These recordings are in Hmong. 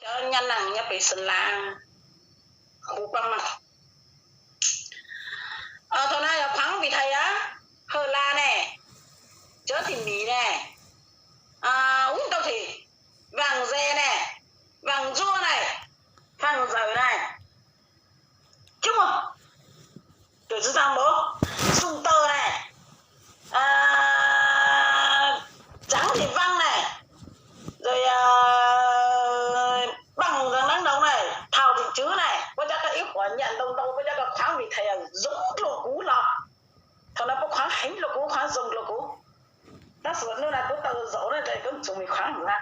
Cov nyav nees nyob pem Xeem Las, kuv pab mas, thaum no yog khuaav vim thais yog Hawj Laj ne, cov tim Mis ne, ub ntau them, Vaaj Ze ne, Vaaj Ntsuab ne, Vaaj Zawm ne, cub muag, Kawm Txwv Tag Npaum, Xum Taw ne, Tsaav Tim Vaaj ne, Paaj Nab Noo ne, Thau Tim Tswv ne, puab cov koj ib qhuas nyav ntau ntau, puab cov koj khuaav vim thais zoo dlua kuv los. Thaum no puab khuaav heev dlua kuv, khuaav zoo dlua kuv. Tab sis hnub no kuv tau zaum no ces kuv tsuas me khuaav na.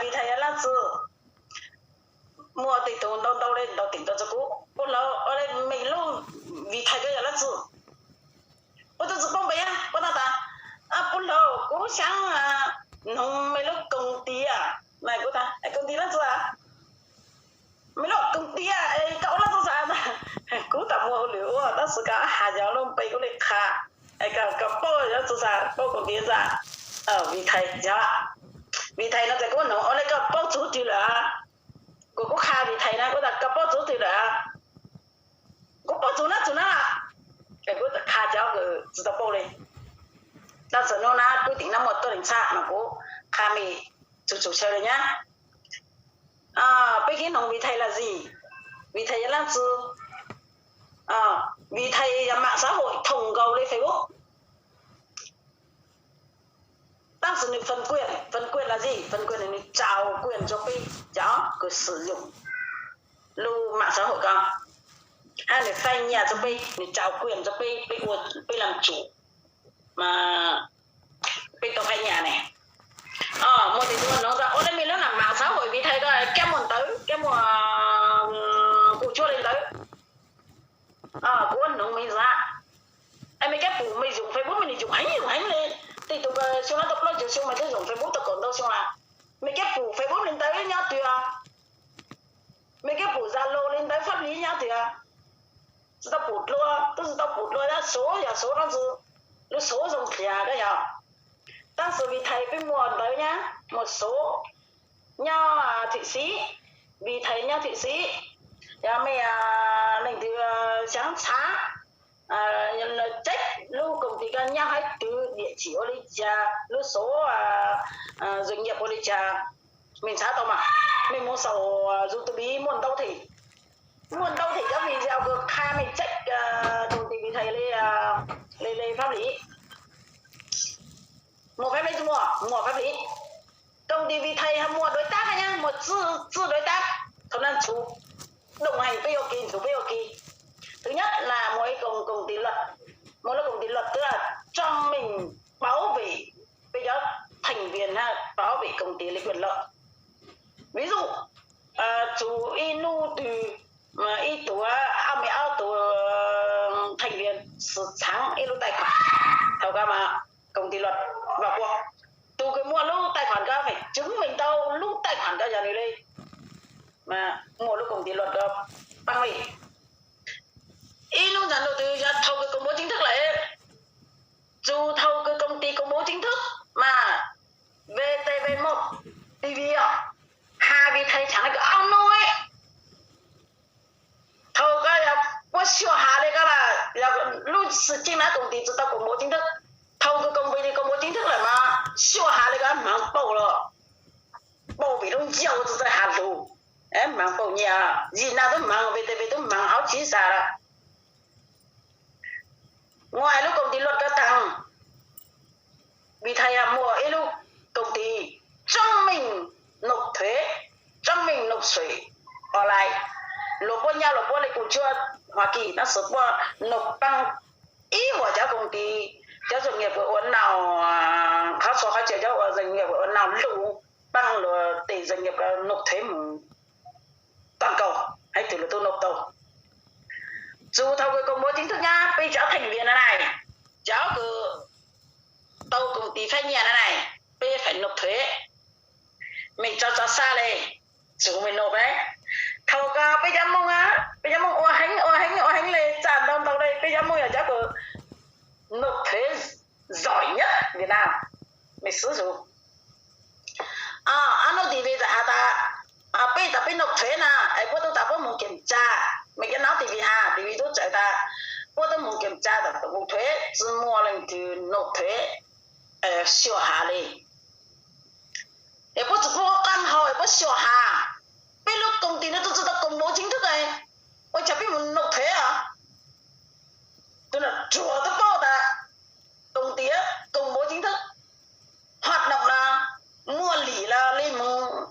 Vim thais yog leej twg, muaj tej tug ntau ntau le ntau tim ntau txug kuv, puab hlauv, mej lub vim thais koj yog leej twg? Puab tub txwv poob npe, puab tau tas, puab hlauv, kuv xyaav noog mej lub koom tis, kuv tas koom tis leej twg? Mej lub koom tis, koj ua leej twg xav? Kuv tas muaj hauj lwm ua tab sis koj has yog lub npe kuv le qha, koj paub yog leej twg xav, paub koom tis xav. Vim thais yog, vim thais no ces kuv noog ua le koj paub txug twg lawm? Kuv, kuv qha vim thais no kuv tas koj paub txug twg lawm? Kuv paub txug nab txug nab, kuv qha cov kws tsis tau paub le. Tab sis hnub no kuv tim no muaj tuab neeg txhab mas kuv qha mej txug txug chaw le nyab. Peb kev noog vim thais los zis, vim thais yog leej twg? Vim thais yog mam xav hum thoom nkaus le Facebook. Tab sis nws phần quyền, phần quyền là gì? Phần quyền nws tsa quyền rua peb cov kws xwm yoog lub mam xav hum ko, hab nws faib nyaj rua peb, nws tsa quyền rua peb, peb ua, peb làm chủ, peb tau faib nyaj ne. Muaj tej tug noog tas ua le mej lub naj mam xav hum vim thais ko kab muaj ntawv, kab muaj kuj tshuaj le ntawd. Kuv ua noog mej xav, es mej kab pum mej yoog Facebook mej nws yoog heev yoog heev le. Tej tug xyoo no tau plaub caug xyoo mas twb yoog Facebook tau kaum ntau xyoo lawm. Mej kab pum Facebook le ntawd nyob twg? Mej kab pum Zalo le ntawd pháp lý nyob twg? Tsis tau pum dlua, twb tsis tau pum dlua, yog số, yog số no ntxwg, lub số zoo qhias koj yog. Tab sis vim thais peb muaj ntawv nyab, muaj số, nyob Thụy Sĩ, vim thais nyob Thụy Sĩ. Yog mej leej twg xyaav txhav, check lub koom tis ko nyob hais twg, địa chỉ ua li cas, lub số, doanh nghiệp ua li cas, mej txhav tau mas. Mej mus saum YouTube muaj ntau them, muaj ntau them cov video kws qha mej check koom tis vim thais le, le, le pháp lý. Muaj pháp lý tsis muaj? Muaj pháp lý. Koom tis vim thais ho muaj đối tác nyab, muaj txwj, txwj đối tác. Thaum no ntxhov đồng hành peb ua ke, ntxhov peb ua ke. Thứ nhất là muaj ib koom, koom tis luật, muaj lub koom tis luật tức là trong mình bảo vệ peb cov thành viên ha, bảo vệ công ty lợi ích quyền lợi. Ví dụ, txug ib hnub twg ib tuam ab me ab tug thành viên xwm txhaav ib lub tài khoản, thaum ko mas koom tis luật vào cuộc. Tus kws muaj lub tài khoản ko phải chứng minh tau lub tài khoản ko yog nws li, muaj lub koom tis luật ko pab li. Ib hnub ntawd ntu twg yog thaum kws công bố chính thức lawm, txug thaum kws công ty công bố chính thức mas VTV một TV os, has vim thais tshav no kws auv no, thaum ko yog puab xyuam has le ko lawm, yog lub xwm txheej na koom tis tsis tau công bố chính thức, thaum kws công ty công bố chính thức lawm mas xyuam has le ko hmav paum los, paum vim lub ncauj tsis tau has lug, hmav paum nyiaj, yim na tub hmav, VTV tub hmav hauv tsis xav lawm. Ngoài lub công ty luật có tăng, vì thầy muaj ib lub công ty chứng minh nộp thuế, chứng minh nộp thuế online. Luag puab nyob luag puab li kuv tshuab Hoa Kỳ no xwb puab nộp pab ib huam cov công ty, cov doanh nghiệp ua nau, qhov txhua qhov chaw cov ua doanh nghiệp ua nau lug pab luag tes doanh nghiệp nộp thuế mus toàn cầu, hais tias luag tub nộp tau. Txug thaum kws công bố chính thức nyab peb cov thành viên na na, cov kws tau công ty faib nyaj na na, peb phải nộp thuế. Mej tso tso xa le, txug mej nộp le. Thaum ko peb cov Moob, peb cov Moob ua heev ua heev ua heev le, tsa ntau ntau le, peb cov Moob yog cov kws nộp thuế giỏi nhất Việt Nam. Mej xub txug. Ab hnub tim vim txawm has tas peb nộp thuế na, es puab tub tas puab mus kiểm tra, mej cov nov TV has, TV tub txawm tas puab tub mus kiểm tra tom tổng cục thuế, tsi muaj leej twg nộp thuế xyuas has li. Es puab tsi pub qab hau es puab xyuas has, peb lub công ty no tub tsi tau công bố chính thức es ua cas peb mus nộp thuế os? Tus no tsuas tub paub tas công ty công bố chính thức, hoạt động los muaj lim los li mus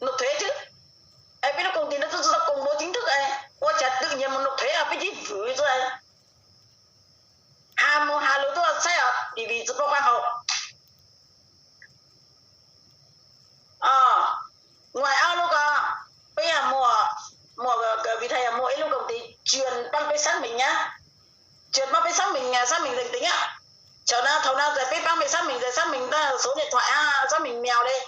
nộp thuế xwb. Es peb lub công ty no tub tsi tau công bố chính thức es ua cas tự nhiên mus nộp thuế os, peb cia li vwm xwb. Has mus has lug tub saib os, TV tsi pub qab hau. Ngoài Úc lub ko, peb yog muaj, muaj, Vy Thầy yog muaj ib lub công ty chuyên pab peb xác minh na, chuyên pab peb xác minh, xác minh danh tính á. Thaum no, thaum no txawm peb pab mej xác minh, xác minh tag số điện thoại, xác minh mail li,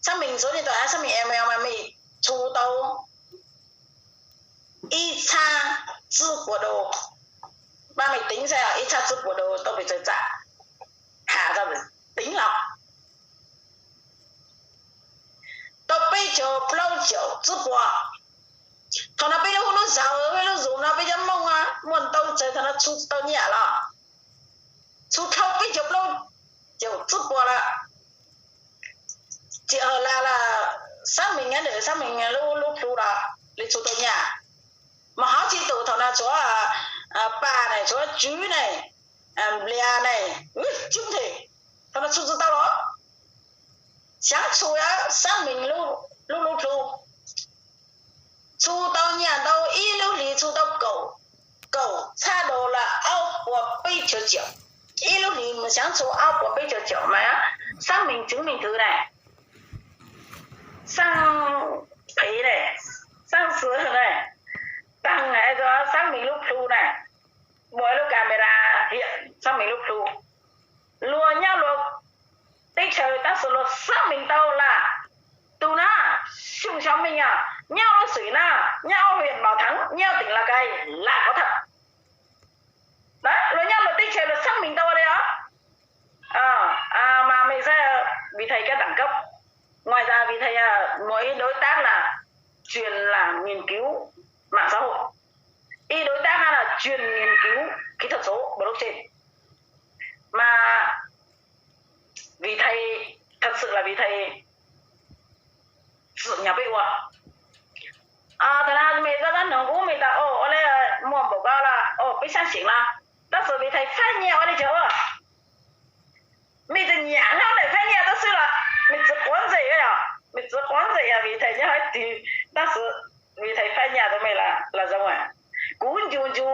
xác minh số điện thoại, xác minh email mas mej txhu tau ib txhab tsib puas đô. Pab mej tính saib, ib txhab tsib puas đô tau pes tsawg txam? Has tau, tính los tau peb caug plaub caum tsib puas. Thaum no peb lub hu lub zaug, peb lub zug no peb cov Moob muaj ntau tsawg thaum no txhu tau nyiaj los txhu dhau peb caug plaub caum tsib puas lawm. Tsis has las las xác minh ntawm xác minh lub, lub plhu los li txhu tau nyiaj. Mas hov tsis tus thaum no tshuav pas ne, tshuav tswv ne, nplias ne, coob tes, thaum no txhu tsis tau los. Xyaav txhu xác minh lub, lub plhu, txhu tau nyiaj ntau, ib lub hlis txhu tau kaum, kaum txhab đô la, aub puas peb caug caum. Ib lub hlis mas xyaav txhu aub puas peb caug caum mas xác minh chứng minh thư ne, xác, xác minh lub plhu na, muaj ib lub camera hiam xác minh lub plhu. Luag nyob luag teb chaws tab sis luag xác minh tau las tus na, xyoo xyov mej nyob lub xwm na, nyob huyện Bảo Thắng, nyob tỉnh Lào Cai, là có thật. Luag nyob luag teb chaws luag xác minh tau li os. Mas mej saib Vy Thầy cái đẳng cấp. Ngoài ra Vy Thầy muaj ib đối tác là chuyên làm nghiên cứu mạng xã hội, ib đối tác là chuyên nghiên cứu kỹ thuật số blockchain. Mas Vy Thầy, thật sự là Vy Thầy tsim nyog peb ua. Thaum no mej zaj dab neeg kuv mej tas, o, ua li muaj npaum ko los, o, peb sab xyeem los, tab sis Vy Thầy faib nyiaj ua li cas ua? Mej tsis nyiam hlob ntawm faib nyiaj tab sis los mej txiv quav ntxim yog, mej txiv quav ntxim yog Vy Thầy nyob hauv twg, tab sis Vy Thầy faib nyiaj rau mej los zoo. Kuv ncu ncu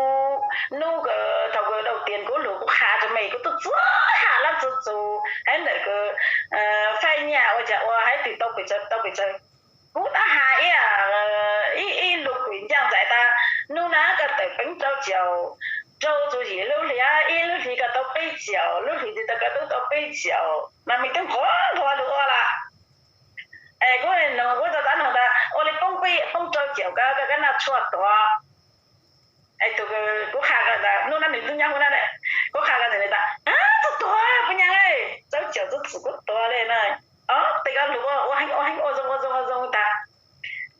hnub thaum kws đầu tiên kuv lug kuv qha rau mej, kuv tub txwv has lab txwv txus hais ntawm kws faib nyiaj ua cas ua hais twg tau pes tsawg tau pes tsawg. Kuv tab has ib, ib lus kws ncaaj nraim tas hnub na koj tawm peev rau caum, rau caum yim lub hli, ib lub hli koj tau peb caum, lub hli twg tau koj tub tau peb caum, mas mej tub nqhuav nqhuav lug ua lawm. Es kuv nug kuv tau tav nug tas ua li poob peb, poob rau caum koj, koj noj tshuaj tuag. Kuv qha tas hnub na nws tub nyob hauv na, kuv qha tas nws tas tub tuag puas nyaag, rau caum tub txwm kuv tuag li na. Tej koj lug ua heev ua heev ua zoo ua zoo ua zoo tas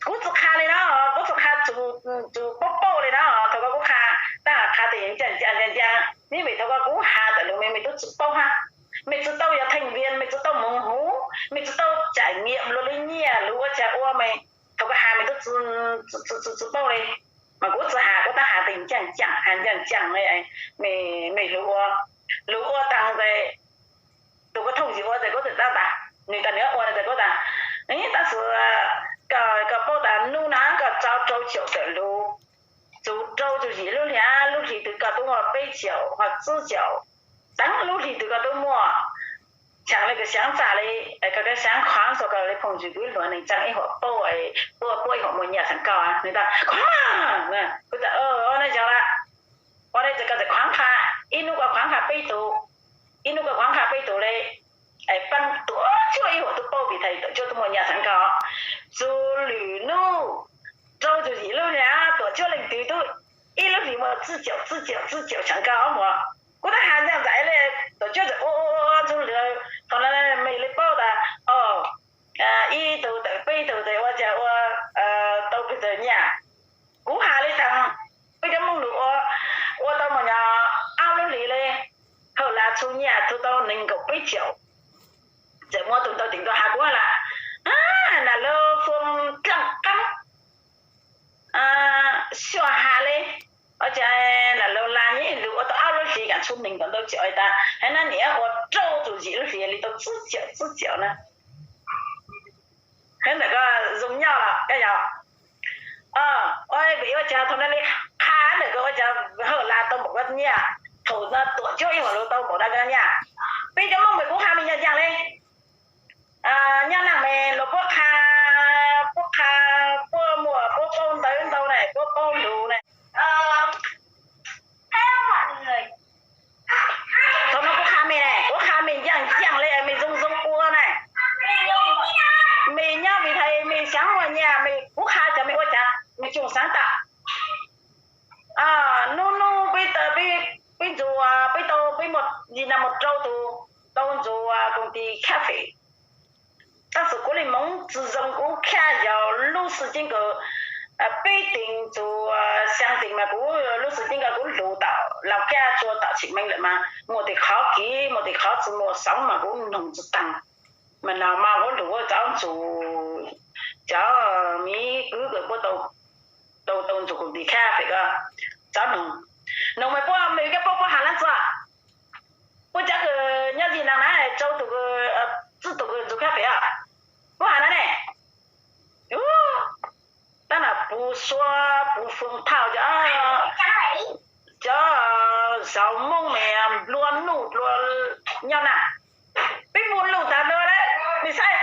kuv tsis qha li no, kuv tsis qha txug paub paub li no, thaum koj kuv qha tab qha tes ncaaj ncaaj ncaaj ncaaj, vim thaum koj kuv has tas lug mej, mej tub tsis paub hab, mej tsis tau yog thành viên, mej tsis tau moog huv, mej tsis tau trải nghiệm luag li nyiaj lug ua cas ua mej, thaum koj has mej tub tsis paub li. Mas kuv tsis has, kuv tab has tes ncaaj ncaaj, has ncaaj ncaaj li, mej lug ua, lug ua taag tes tus koj thooj yim ua tes kuv txawm tab tas, nws tas nws ua no tes kuv tas, tab sis koj paub tas hnub na koj rau rau caum tawm lug, txug rau caum yim lub hli, lub hli twg koj tub muaj peb caum hos tsib caum, txeev lub hli twg koj tub muaj, txheej le koj xyaav txaj li, koj koj xyaav khuaav txug koj li phooj ywg kwv luag neeg tsaa ib huam pauj, puab puab ib huam muaj nyiaj txheej koj. Nws tas khuaav, kuv tas o, nyob zoo lawm, ua li koj txawm khuaav qha, ib hnub koj khuaav qha peb tug, ib hnub koj khuaav qha peb tug li, es paab tuam tshuaj ib huam tub pauj Vy Thầy tuam tshuaj tub muaj nyiaj txheej koj. Txug lwm hnub rau txug yim lub hli tuam tshuaj leej twg tub ib lub hli muaj tsib caum tsib caum tsib caum txheej koj muaj. Kuv tab has ncaaj nraim li, tuam tshuaj txawm ua ua ua txug lwm, thaum no mej li paub tas o, ib tug tawm peb tug tes ua cas ua nees nkaum peb caum. Txawm muaj tus ntau tim ntau has kuv las, nas lawv foo dlaaj qaab xyuaj has le. Ua cas nas lawv las nyob ib lug ua tau ob lub hlis kaam tshuj neeg ntau ntau caum tas, hab nab niam ua rau tus yim lub hlis li tau tsib caum tsib caum na. Hab ntawm ko zoo nyob los koj yog, ua vim ua cas thaum na li qha ntawm ko ua cas hawm las tau npaum ko nyiaj, thaum tuam cuab ib huam lug tau npaum na ko nyiaj. Peb cov Moob mas kuv qha me nyaaj yaaj le. Nyob Naaj mas luag puab qha, puab qha, puab muaj puab paub ntawv ntau na, puab paub lug na. Thaum no kuv qha me na, kuv qha me nyaaj yaaj le, me zoo zoo ua na. Me nyob vim hais me xyaav ua nyiaj, me kuv qha cov me ua cas me tsoom xaav tam. Nub nub peb, peb ntsuag peb tau peb muaj yim nas mus rau tug, tau ntsuag koom tis khab fem. Tab sis kuv li moov tsi zoo, kuv khab yog lub xwm ceeb kws peb teev ntsuag xyaa teev mas kuv lub xwm ceeb kws kuv lug tom Laus Kaj tsuag tom Tsim Meej lawm mas muaj tej qhov kiv, muaj tej qhov tsi muaj xoob mas kuv noog tsi taag. Mas no mas kuv lug cov ntsuag, cov miv kwv kws puab tau, tau ntsuag koom tis khab fem ko, cov noog, noog mas puab me kab paub puab has lab txuas. Puab cov kws nyob Vij Nam na, rau tug, txwj tug kws ntsuag khab fem os, puab has na ne. Tab na puv suab puv foom thauj cov, cov zauv Moob mas nplua nuj dlua nyob na. Peb nplua nuj tag dlua lawm, mej saib,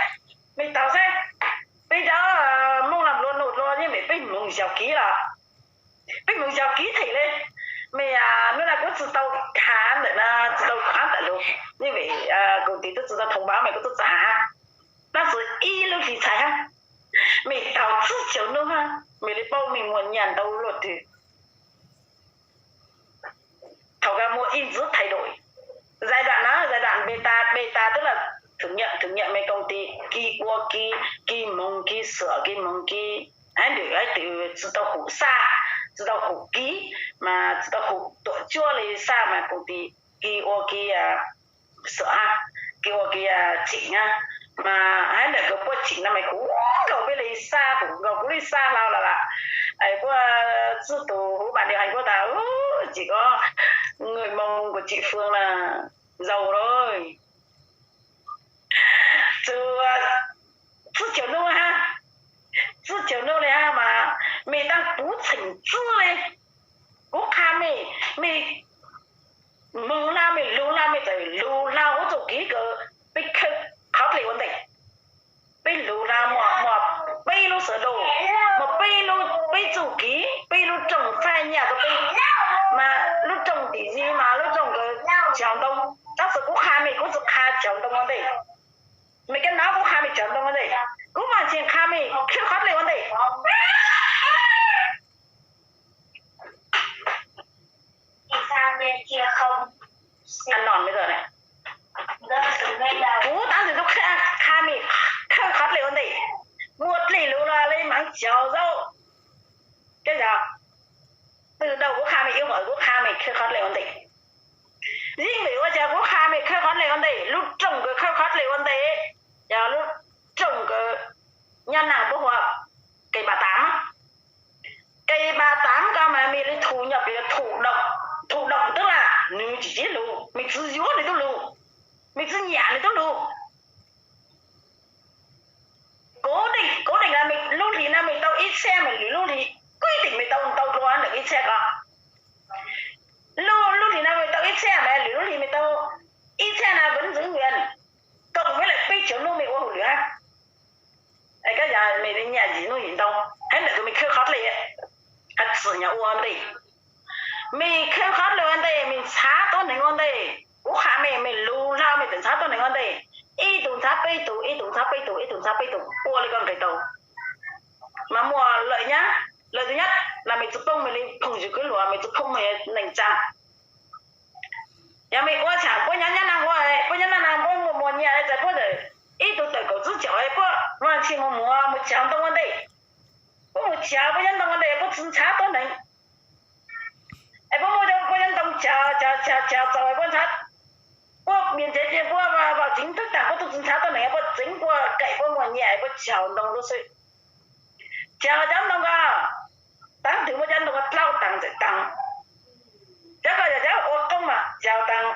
mej taug saib, peb cov Moob los nplua nuj dlua, yeej vim peb moog yaug kiv los, peb moog yaug kiv them le. Mej, nub na kuv tsi tau khav ntawm na, tsi tau khav ntawm lug, yeej vim koom tis tub tsi tau thoo npav mas kuv tub tsi has. Tab sis ib lub hlis txhais hab, mej taug tsib caug nub hab mej li paub mej muaj nyiaj ntau luaj twg. Thaum kws muaj ib ntxiv thaiv dua, zais dam na, zais dam npe tas, npe tas twb los thwm nyam, thwm nyam mej koom tis, kis ua kis, kis moog kis xwm, kis moog kis, hab ntawm hab twg tsi tau hum xaj, tsi tau hum kiv, mas tsi tau hum tuam cuab li xaj mas koom tis kis ua kis xwm hab, kis ua kis tsim hab. Mas hab ntawm kws puab tsim no mas kuv nkaus peb li xaj, kuv nkaus kuv li xaj hlau los lam, puab txwj tus huv mas nws has puab tas, ces ko, ngwj moog kuv tsim fwm na, zaus lawm. Txug tsib caug nub hab, tsib caug nub li hab mas mej taab puv txheem txwb li. Kuv qha mej, mej moog hla mej lug hla mej txawm lug hla huv txuj kiv kws peb khawb qhov dlej ua ntej. Peb lug hla muaj, muaj peb lub sawv daws, muaj peb lub, peb txuj kiv, peb lub rooj txhaj nyaj rua peb, mas lub rooj tim zig mas lub rooj kws cog ntoo. Tab sis kuv qha mej kuv tsi qha cog ntoo ua ntej. Mej kab nov kuv qha mej cog ntoo ua ntej, kuv mas tseem qha mej khawb qhov dlej ua ntej. Kuv tab sis tub qha mej khawb qhov dlej ua ntej, muaj dlej lug los le maam cog zaub. Kab yog twg daug kuv qha mej ib qho, kuv qha mej khawb qhov dlej ua ntej. Yeej vim ua cas kuv qha mej khawb qhov dlej ua ntej? Lub rooj kws khawb qhov dlej ua ntej yog lub rooj kws nyob Naaj puab hu ua Kev Npam Tav. Kev Npam Tav ko mas mej li thum nyom pes thum doom, thum doom twb lam nws tsis tib lug, mej tsi yuav nws tub lug, mej tsi nyam nws tub lug. Kuv deem, kuv deem lub hlis no mej tau ib txhiab mas lwm lub hlis kuj deem mej tau ntau dlua ntawm ib txhiab ko. Lub, lub hlis no mej tau ib txhiab mas lwm lub hlis mej tau ib txhiab na, kuv ntxwv nyias koom mej lawm peb caug nub mej ua hauj lwm hab. Kab yog mej li nyiam yim nub yim ntau, hab ntawm kws mej khawb qhov dlej, hab txwm nyam ua ntej. Mej khawb qhov dlej ua ntej, mej ntxhab tuab neeg ua ntej. Kuv qha mej, mej lug hla mej txawm ntxhab tuab neeg ua ntej, ib tug ntxhab peb tug, ib tug ntxhab peb tug, ib tug ntxhab peb tug, ua li ko nqis tau. Mas muaj lawm nyab, lawm tug nyab los mej tsi poob mej li phooj ywg kwv luag, mej tsi poob mej neej tsaa. Yog mej ua txhaum puab nyob nyob Naaj ua, puab nyob nyob Naaj puab muaj muaj nyiaj le txawm puab txawm ib tug tawm kaum tsib caug puab ua tsi mus muag mus cog ntoo ua ntej. Puab mus cog puab nyob ntoo ua ntej puab tsi ntxhab tuab neeg. Es puab muab puab nyob ntoo cog cog cog cog txaus puab ntxhab Puab npias ntsev ces puab vaus tseev thwb taag, puab tub tsi ntshaw tuab neeg, puab tseev puab kaim puab muaj nyaj, puab caug ntoo lub xwb. Caug cov ntoo ko, taab twg muaj cov ntoo ko dlauj taag ntxawm taag. Cov ko yog cov ua qoob mas caug taag,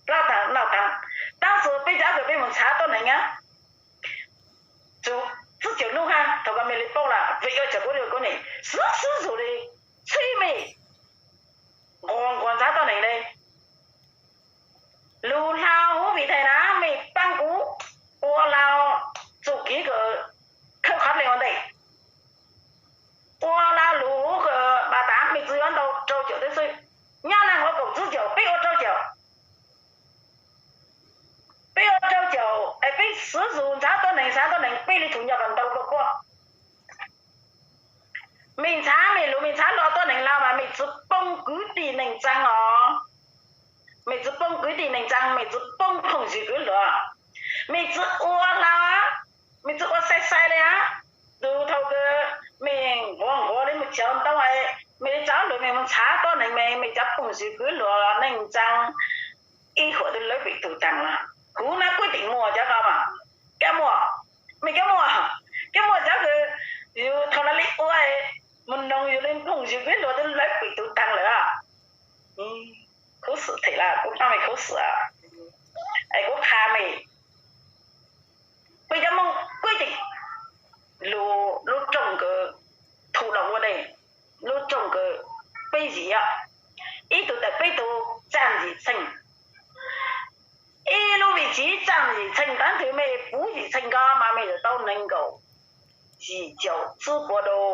dlauj taag, noj taag. Tab sis peb cov kws peb mus ntshaw tuab neeg na, tsum tsib caug nub hab thaum ko mej le paub lawm, vim ua cas kuv le kuv ne, xwb xwb zug le, txhij mej nquag nquag ntshaw tuab neeg le. Lug hla huv vim thaij na mej paab kuv ua lug txuj kev kws khawb qhov dlej ua ntej, ua lug lug huv kws npaaj tas mej tsi yuav ntau rau caum teb xwb. Nyob nag huv kaum tsib caug, peb ua rau caum, peb ua rau caum es peb xwb zug ntshaw tuab neeg, ntshaw tuab neeg peb le tug nyaj ko ntau dlua puab. Mej ntshaw mej lug, mej ntshaw lug tuab neeg lug mas mej tsi poob kwv tij neej tsaa os. Mej tsi poob kwv tij neej tsaa, mej tsi poob phooj ywg kwv luag, mej tsi ua lug, mej tsi ua sai sai le hab. Tug thaum kws mej nquag nquag le mus caug ntoo, mej le tso lug mej mus ntshaw tuab neeg, mej, mej cov phooj ywg kwv luag neej tsaa ib huam twb lawv pem tug taag lawm. Kuv nab kuj teem muaj cov ko mas, kab muaj, mej kab muaj, kab muaj cov kws yug thaum lawv le ua mus noog yug le phooj ywg kwv luag twb lawv pem tug taag lawm. Khuv xim them lawm, kuv pab mej khuv xim. Es kuv qha mej, peb cov Moob kuj teem lug lub rooj kws thum lug ua le, lub rooj kws peb yim, ib tug tawm peb tug txaaj yim txheej. Ib lub vim tsiv txaaj yim txheej, taab twg mej puv yim txheej ko mas mej yuav tau neeg nkaum yim caum tsib puas dau.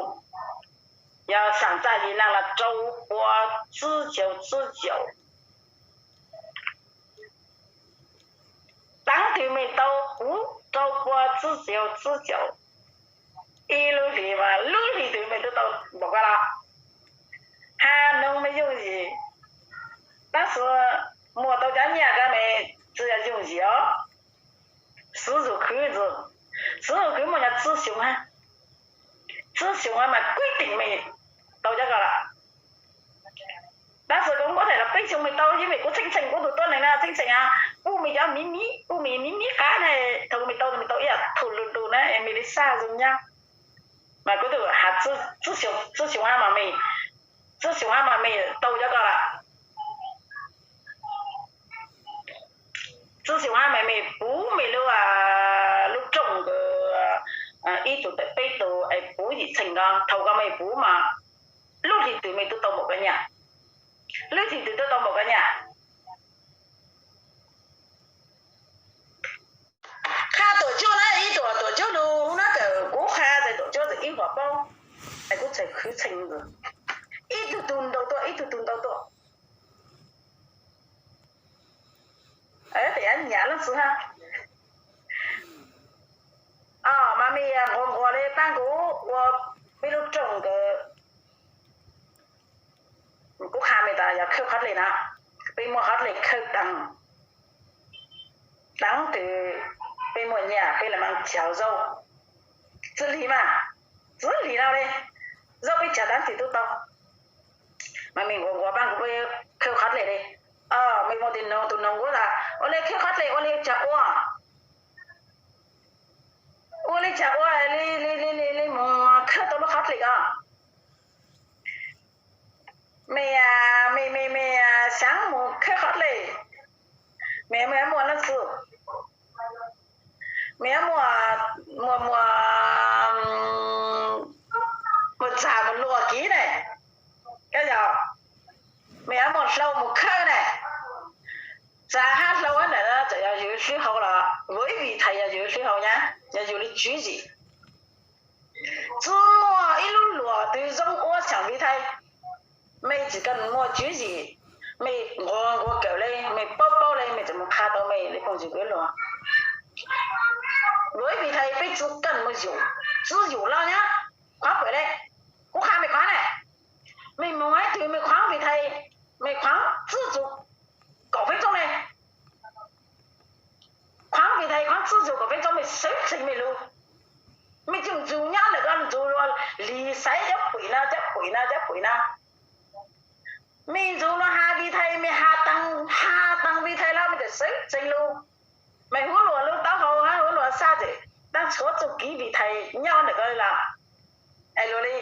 Yog xaam txaaj yim naag los rau pua tsib caug tsib caum. Taab twg mej tau puv rau pua tsib caug tsib caum. Ib lub hlis mas lub hlis twg mej tub tau npaum ko los, has noog mej yooj yim. Tab sis muaj tau cov nyaj ko mej tsi yog yooj yim os. Xwb zug khwv, xwb zug khwv muaj nyaj tsib xyoo hab, tsib xyoo hab mas kuj teem mej tau cov ko lawm. Tab sis kuv muab thaij los peb xyoo mej tau, yog vim kuv txheej txheej kuv tug tuab neeg na, txheej txheej a, pub mej cov miv miv, pub mej miv miv qab na, thaum mej tau, mej tau ib yam thum lug lug na, mej le sab zoo nyab. Mas kuv tug has tsib xyoo hab mas mej, tsib xyoo hab mas mej tau cov ko lawm. Tsib xyoo hab mas mej puv mej lub, lub rooj kws ib tug tawm peb tug es puv yim txheej ko, thaum ko mej puv mas lub hlis twg mej tub tau npaum ko nyaj, lub hlis twg tub tau npaum ko nyaj. Qha tuam cuab na, ib tug tuam cuab lug nab kawm kuv qha tas tuam cuab tas ib qho paub, es kuv txhais khwv txheej ntawd, ib tug tug ntau tuaj, ib tug tug ntau tuaj. Tes nyiam leej xwb hab. Mas mej nquag nquag le paab kuv ua peb lub rooj kws kuv qha mej tas yog khawb qhov dlej na, peb muaj qhov dlej khawb taag, taag twg peb muaj nyaj peb le maam caug zaub. Tsi lig mas, tsi lig no le, zaub peb caug taag twg tub tau. Mas mej nquag nquag paab kuv peb khawb qhov dlej le. Mej muaj tus noog, tus noog kuv tas ua le khawb qhov dlej ua le caag ua, ua le caag ua le, le, le, le mus khawb tau lub qhov dlej ko. Mej, mej, mej, mej xaav mus khawb qhov dlej, mej, mej muaj leej xwb, mej muaj, muaj, muaj, muaj txag mus luas kiv ne, koj yog, mej muaj hlau mus khawb ne. Txag hab hlau ntawm no txawm yog yug hlwb hau los vim ib vim thais yog yug hlwb hau nyab, yog yug le tswv yim. Tsi muaj ib lub luam twg zoo ua xyaam vim thais. Mej tsi kam muaj tswv yim, mej nquag nquag kawm le, mej paub paub le, mej txawm mus qha tau mej le phooj ywg kwv luag. Vim ib vim thais peb tsi kam mus yug, tsi yug lawm nyab, qhuav pem le, kuv qha mej qhuav ne, mej mus ib tug mej qhuav vim thais, mej qhuav tsib caug kaum feeb txoob le, qhuav vim thais qhuav tsib caug kaum feeb txoob mej xeeb txheej mej lug, mej tsi mus ntsug nyob ntawm ko ntxug luag lig xaiv cov pum na, cov pum na, cov pum na. Mej ntxuv no has Vitae, mej has taag, has taag Vitae los mej tseem sawv tsees lug, mej huv luam lub taub hau hab huv luam xaj tseem taab tshuav txuj kev Vitae nyob ntawm ko lawm. Es luag li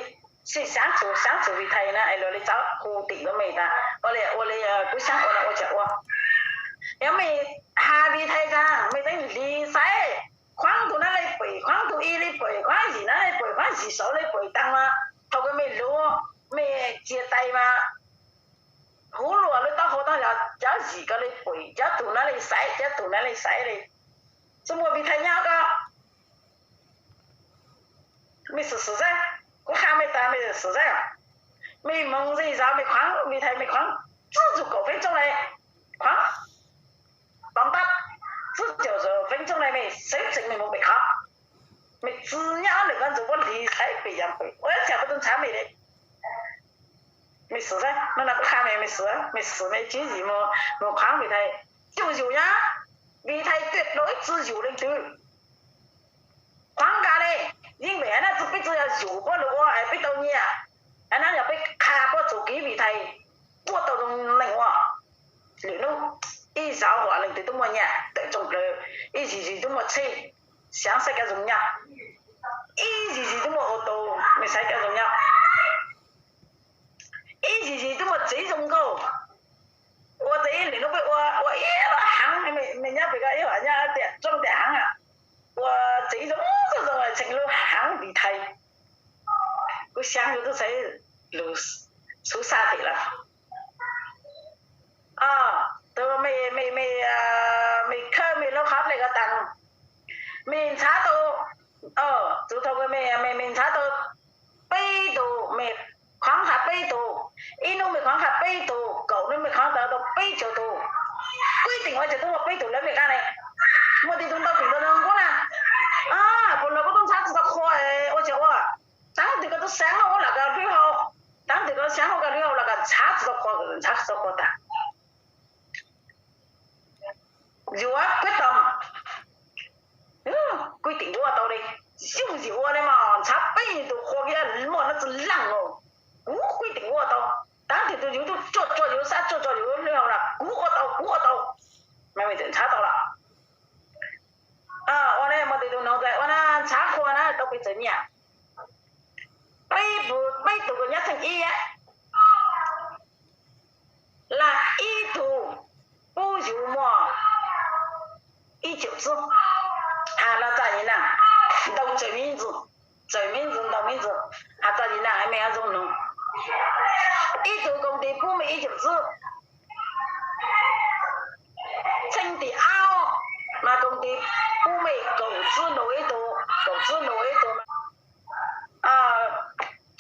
sib xyaav txug xyaav txug Vitae na, es luag li txawv hu tim rua mej tas ua li ua li kuv xyaav ua no ua tsaam ua. Yog mej has Vitae taag mej teeb lig xaiv, khuaab tug nab le pem, khuaab tug ib le pem, khuaab yim nab le pem, khuaab yim saud le pem taag mas thaus kws mej lug, mej txias tais mas huv luam lub taub hau taab cov yim ko le pem, cov tug nab le xaiv, cov tug nab le xaiv le. Tsi muaj Vitae nyob ko. Mej xwm xwm xwb, kuv qha mej tas mej xwm xwb. Mej moog ze zog mej khuaab Vitae mej khuaab tsib caug kaum feeb tsooj le, khuaab tom ntej tsib caug feeb tsooj le mej sawv tsees mej moog pem khov. Mej tsi nyob ntawm koj ntxuv puab lig xaiv pem yaam pem ua tsaam puab tub ntshav mej le. Mej xwm xwb, nub no kuv qha mej, mej xwm, mej xwm mej tsib yim moog khuaab Vitae, tsi yug nyob, Vitae tuyệt đối tsi yug leej twg. Khuaab nkaus le, yeej vim hab nab tsi peb tsi yog yug puab lug ua es peb tau nyaj, hab nab yog peb qha puab txuj kev Vitae puab tau zoo neeg ua. Lwm nub ib zag huam leej twg tub muaj nyaj tawm tsoom plawg, ib zig zig tub muaj tsheb, xyaav saib koj zoo nyaj, ib zig zig tub muaj ua tau, mej saib koj zoo nyaj, ib zig zig tub muaj tsev zoo nkauj. Ua txawm ib lwm nub peb ua ua ib haav, mej nyob pem ko ib haav nyob tias tsob tias haav, ua tsev zoo zoo tshee lub haav Vitae. Kuv xyaav kuv tub xaiv lug xub xaj tim lawm. Tus mej, mej, mej khawb mej lub qhov le ko taag, mej nrhav tau, txug thaus kws mej, mej nrhav tau peb tug, mej khuaab has peb tug, ib nub mej khuaab has peb tug, kaum nub mej khuaab tau peb caug tug, kuj teem ua tsaam tub muaj peb tug lawv mej qab ne. Muaj tej tug ntau tseem ntau ntau nkuaj na. Puas los kuv tub nrhav tsi tau qhua ua tsaam ua. Taab twg koj tub xaav ua lam koj hlwb hau, taab twg koj xaav ua koj hlwb hau los koj nrhav tsi tau qhua, nrhav tsi tau qhua tas. Yuav kuj tau, kuj teem ua tau le. Yooj yim ua le mas nrhav peb tug qhua kiag muaj nab tsi laaj los kuv kuj teem ua tau. Taab twg tug yug tub tsuaj tsuaj yug sab tsuaj tsuaj yug hlwb hau los kuv ua tau, kuv ua tau. Mej tseem nrhav tau los. Ua le muaj tej tug noog tas ua na nrhav qhua na tau peb txawg nyaj. Peb, peb tug kws nyob theej ib, lam ib tug pub yug muaj ib caum txib. Has los txaj yim naaj, ntau txawm miv ntxwv, txawm miv ntxwv ntau miv ntxwv, has txaj yim naaj mej yuav zoo noog. Ib tug koom tis pub mej ib caum txib. Theej tim ab mas koom tis pub mej kaum txib nus ib tug, kaum txib nus ib tug.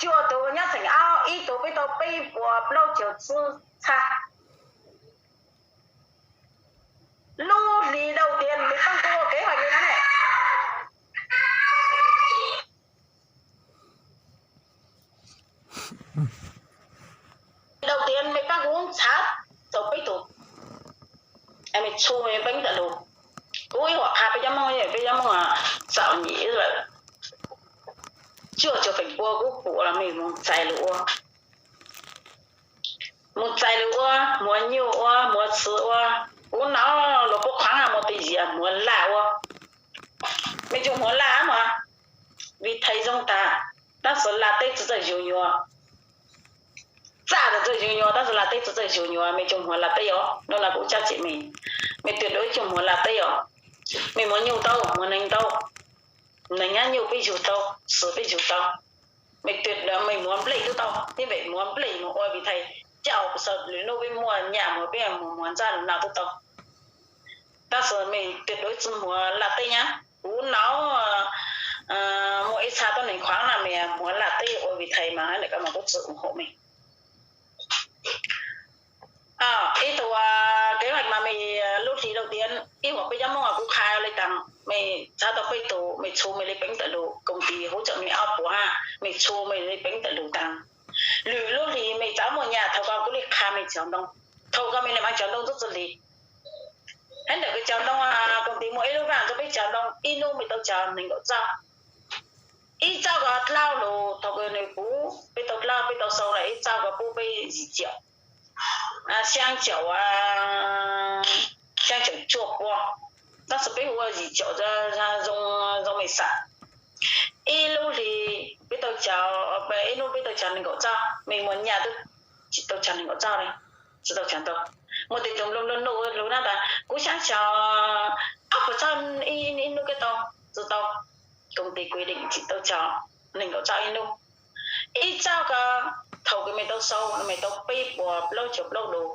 Cuaj tug nyob theej ab ib tug peb tau peb puas plaub caug txib txhab. Lub hli dau tias mej paab kuv ua kev hais li na ne. Dau tias mej paab kuv nrhav tau peb tug, mej txhua mej peev tawm lug. Kuv ib huam qha peb cov Moob, peb cov Moob txaus nyem lawm. Cuaj caug feem pua kuv pum los mej moog txais lug ua, moog txais lug ua, muag nyuj ua, muag txwv ua. Kuv nov luag puab khuaav muag tej ziag muag laj ua. Mej cug muag laj mas Vitae zoo tag, tab sis laj teb tsi txawj yug nyuas. Txaj tsi txawj yug nyuas, tab sis laj teb tsi txawj yug nyuas, mej cug muag laj teb os. Nub no kuv cab tseg mej, mej tuyệt đối cug muag laj teb os. Mej muag nyuj tau, muag neeg tau, neeg hab nyuj peb yug tau, xwm peb yug tau. Mej tuyệt đối mej muag nplej tub tau, ib vim muag nplej moog ua Vitae, caj ua pes xaus lwm nub peb muaj nyaj muag peb muag muag ntsaj lug noj tub tau. Tab sis mej tuyệt đối tsi muag laj teb nyab. Kuv nov muaj ib txha tuab neeg khuaav na mej muag laj teb ua Vitae mas hab ntawm koj mas kuv tsi ủng hộ mej. Ib tug kev mas mej lub hli dau tias ib huam peb cov Moob kuv qha le taag, mej nrhav tau peb tug mej txhua mej le peev tawm lug, koom tis huv tseem mej ob puas hab, mej txhua mej le peev tawm lug taag. Lwm lub hli mej txav muaj nyaj thaus ko kuv le qha mej cov ntoo, thaus ko mej le mav cov ntoo tub txwv le. Hab ntawm kws cov ntoo koom tis muaj ib lub vaaj rua peb cov ntoo, ib nub mej tau cov neeg nkaum txauj. Ib txauj ko dlauj lug thaus kws nwg puv peb tau dlauj, peb tau xau lawm, ib txauj ko pub peb yim ciam. xyaa caum, xyaa caum cuaj pua, tab sis peb hu ua yim caum zoo me xav. Ib lub hli peb tau caum, ib hnub peb tau caum nees nkaum txoj, me muag nyaj twb tsis tau caum nees nkaum txoj li, tsis tau caum ntau. Muaj tej tug nplua nplua nuj lug na tas kuv xyaa caum ob puas txoj ib hnub koj tau, tsis tau. Koom tis kuv deem tsis tau caum nees nkaum txoj ib hnub. Ib txoj ko thaum kws me tau sau, me tau peb puas plaub caug plaub lus,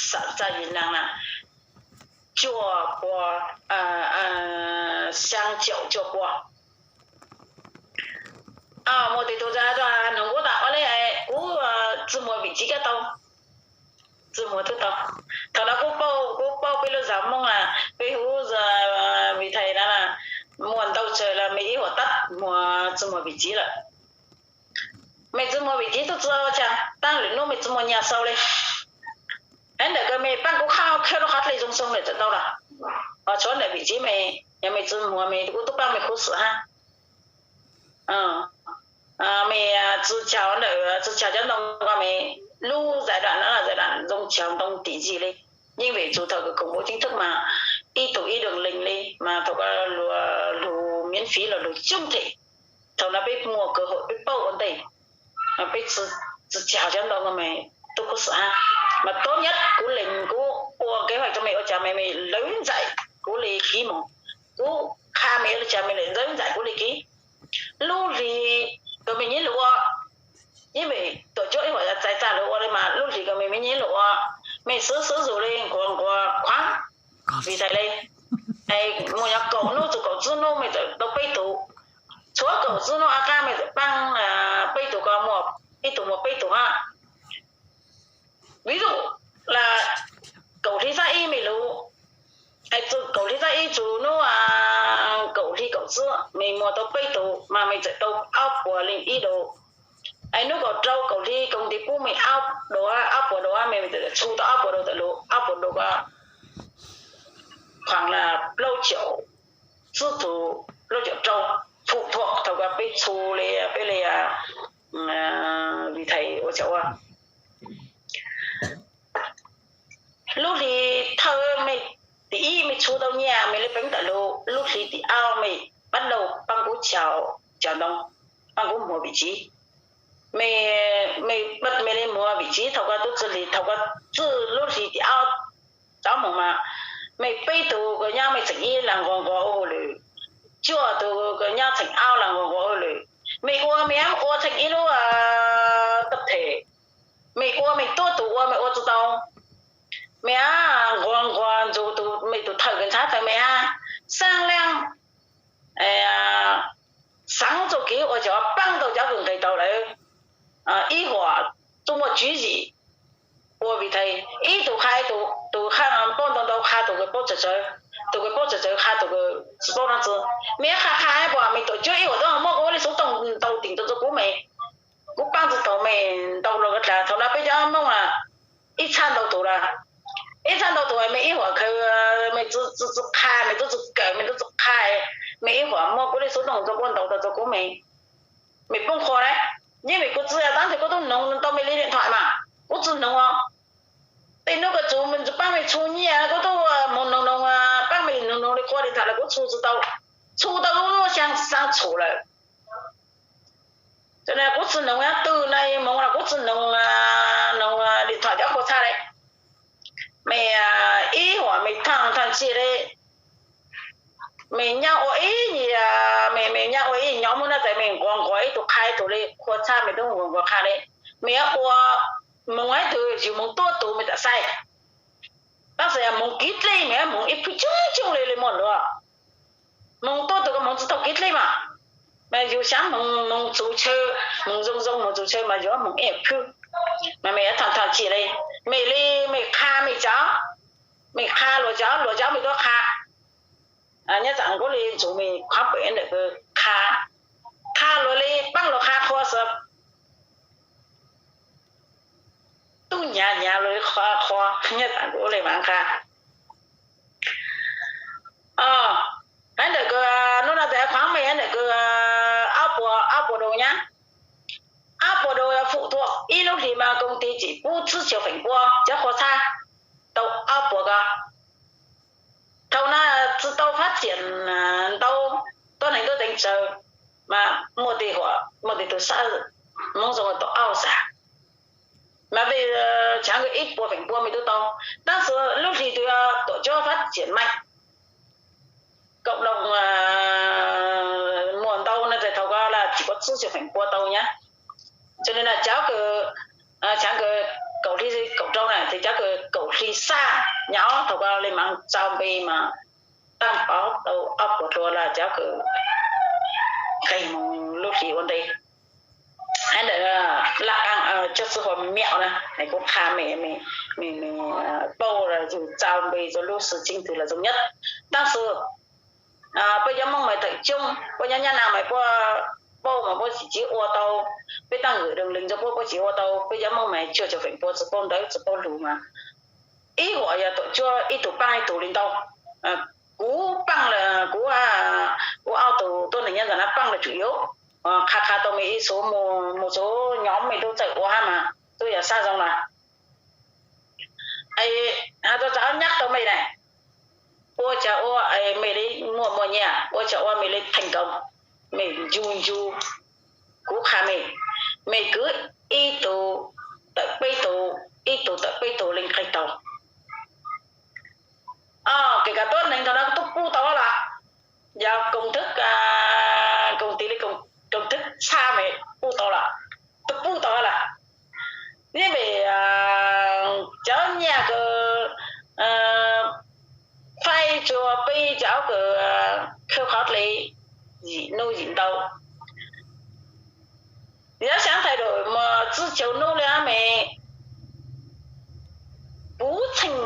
xav txaj yim neeg na, cuaj puas, xyaa caum cuaj pua. Muaj tej tug tas noog kuv tas ua le kuv tsi muag vim tsiv koj tau, tsi muag twb tau. Thaum no kuv paub, kuv paub peb lub zag Moob na, peb hu vim thais na, muaj ntau tsawg los me ib huam tab muag tsi muag vim tsiv lawm. Me tsi muag vim tsiv tub tsi ua cas, tab lwm hnub me tsi muag nyaj sau li. Ib ntawm ko me paab kuv qha khawb lub qhov dlej zoo zoo ntawm tawm tau los, tshuav ntawm vim tsiv me, yog me tsi muag me kuv tub paab me khuv xim hab. Me tsi caug ntawm, tsi caug cov ntoo ko me, lub zais dam no zais dam zoo caug ntoo tim zig li. Yeej vim txug thaum kws khủng bố chính thức mas ib tug ib đường link li mas thaum ko luag lug miễn phí los lug coob them. Thaum no peb muaj cơ hội peb paub ua ntej, peb tsi caug cov ntoo ko me tub khuv xim hab. Mas tốt nhất kuv lees kuv ua kế hoạch rau me ua cas me me lawv ntxais kuv li kiv moog, kuv qha me ua li cas me lawv ntxais kuv li kiv. Lub hli kws me nyab lug ua, yeej vim tuam cuab ib huam txais txag lug ua li mas lub hli kws me me nyab lug ua, me xwb xwb zus li nquas nquas khuaav. Vim thais li, muaj nyob kaum nub txug kaum tsib nub me txawm tau peb tug, tshuav kaum tsib nub av qab me txawm paab peb tug ko, ib tug muaj peb tug hab. Ví dụ là kaum hli xab ib me lug, kaum hli xab ib txug nub kaum hli kaum tsib me muaj tau peb tug mas me txawm tau ob puas leej ib dau. Es nub kaum rau kaum hli koom tis pub me ob dau, ob puas dau me txawm tshu tau ob puas dau tawm lug, ob puas dau ko khuam plaub caug tsib tug, plaub caug rau, thuam thuam thaum ko peb tshu li, peb li, vim thais ua cas ua. Lub hli thawj me tim ib me tshu tau nyaj me li peev tawm lug, lub hli tim ob me pab dau paab kuv caum cov ntoo, paab kuv muag vim tsiv. Me, me, me li muag vim tsiv thaum ko tub tsi hli, thaum ko txwj lub hli tim ob, tau moog mas me peb tug kws nyob me txheem ib lam nquas nquas ua hauj lwm, cuaj tug kws nyob txheem ob lam nquas nquas ua hauj lwm. Me ua me ab ua txheem ib lub tập thể, me ua me tuab tug ua me ua tsi tau. Me ab nquas nquas nrug tus me tus thawj kws ntxhab tawv me hab, xaab leej xaav txuj kev ua cov paab tau cov kws nqis tau lawm. Ib huam tub muaj tswv yim ua vim thais, ib tug qha ib tug, tus qha paub ntau ntau qha tus kws paub tsawg tsawg, tus kws paub tsawg tsawg qha tus kws tsi paub nab tsi. Me qha qha puas me tuam cuab ib huam tub muab kuv ua li xuv tooj ntau tim tau txug kuv me, kuv paab tsi tau me ntau los ko dlaag. Thaum no peb cov Moob na ib txhab ntau tug lawm, ib txhab ntau tug me ib huam khaws, me tub tsi qha, me tub tsi kawm, me tub tsi qha, me ib huam muab kuv li xuv tooj txug kuv ntau tau txug kuv me, me poob qhuav lawm. Yeej vim kuv tsi, tab sis kuv tub noog tau me li điện thoại mas kuv tsi noog os. Tej nub kws txug me paab me tshu nyaj kuv tub moog noog noog, paab me noog noog li qhua li tham los kuv tshu tsi tau, tshu tau lub xyaa xaa txhum lawm. Kuv tsi noog twg na, moog los kuv tsi noog, noog điện thoại cov qhua txhaj li. Me ib huam me thaaj thaaj tsi li, me nyob ua ib, me, me nyob ua ib nyob muab nab tais me nquas nquas ib tug qha ib tug li qhua txhaj me tub nquas nquas qha li. Me ua moog ib tug yug moog tuab tug me tam xais, tab sis moog kiv dlej me moog ib phwj coob coob li li muaj luag. Moog tuab tug ko moog tsi tau kiv dlej mas, mas yug xyaav moog, moog txug chaw, moog zoo zoo moog txug chaw mas yug moog ib phwj. Mas me thaaj thaaj tsi li, me li me qha me cov, me qha luag cov, luag cov me tuab qha. Nyob tsaam kuv li ntsug me qhov pem ntawm kws qha, qha luag li paab luag qha qhua xwb. Tub nyav nyav luag li qhua qhua, nyob tsaam kuv li mas qha. Hab ntawm kws nub no tes qhov me hab ntawm kws ob puas, ob puas dau nyab, ob puas dau yog fum thuam ib lub hlis mas koom tis tsis pub tsib caug feem pua cov qhua txhab tau ob puas ko. Thaum no tsis tau fab xiam ntau, tuab neeg tuab teev tsawg, mas muaj tej huam muaj tej tug sab Hmoob zoo tau ob xas, mas peb tshav nkawd ib puas feem pua me tub tau. Tab sis lub hlis twg tuam cuab fab xiam meej, kaum doos muaj ntau no ces thaum ko los tsis pub tsib caug feem pua tau nyab. Txij li no cov kws tshav nkawd kaum hli kaum rau na ces cov kws kaum hli xab nyab thaum ko li mas txaus npe mas taab paub tau ob puas dua los cov kws nqes mus lub hlis ua ntej. Hab ntawm laj qaab coj txwj hua miam na, kuv qha me, me pauj los yug txaus npe rua lub xwm txheej twg los zoo nyab. Tab sis peb cov Moob mas tawm coob, puab nyob Nyab Laj mas puab pauj mas puab tsis ua tau, peb taab nwm dee lees rua puab, puab tsis ua tau. Peb cov Moob mas cuaj caug feem pua tsis paub ntawv tsis paub lug mas ib huam yog tuam cuab ib tug paab ib tug li ntau. Kuv paab, kuv, kuv ob tug tuab neeg nyob ntawm na paab los tsum yuav qha qha tau me ib xuv mus xuv nyob me tub txawj ua hab mas tub yog sab zoo na. Has tau tsav nyab tau me na, ua cas ua me li muaj muaj nyiaj, ua cas ua me li theej nkaus, me ncu ncu. Kuv qha me, me kwv ib tug tawm peb tug, ib tug tawm peb tug li nqe taug. Kev kws tuab neeg thaum no tub pub tau los, yog koom thwb, koom tis li koom thwb txhab me pub tau los, tub pub tau los. Neb pem cov nyiaj kws faib tsua peb cov kws khawb qhov dlej yim nub yim ntau. Yog xaav thaij dua mas tsib caug nub li me puv txheej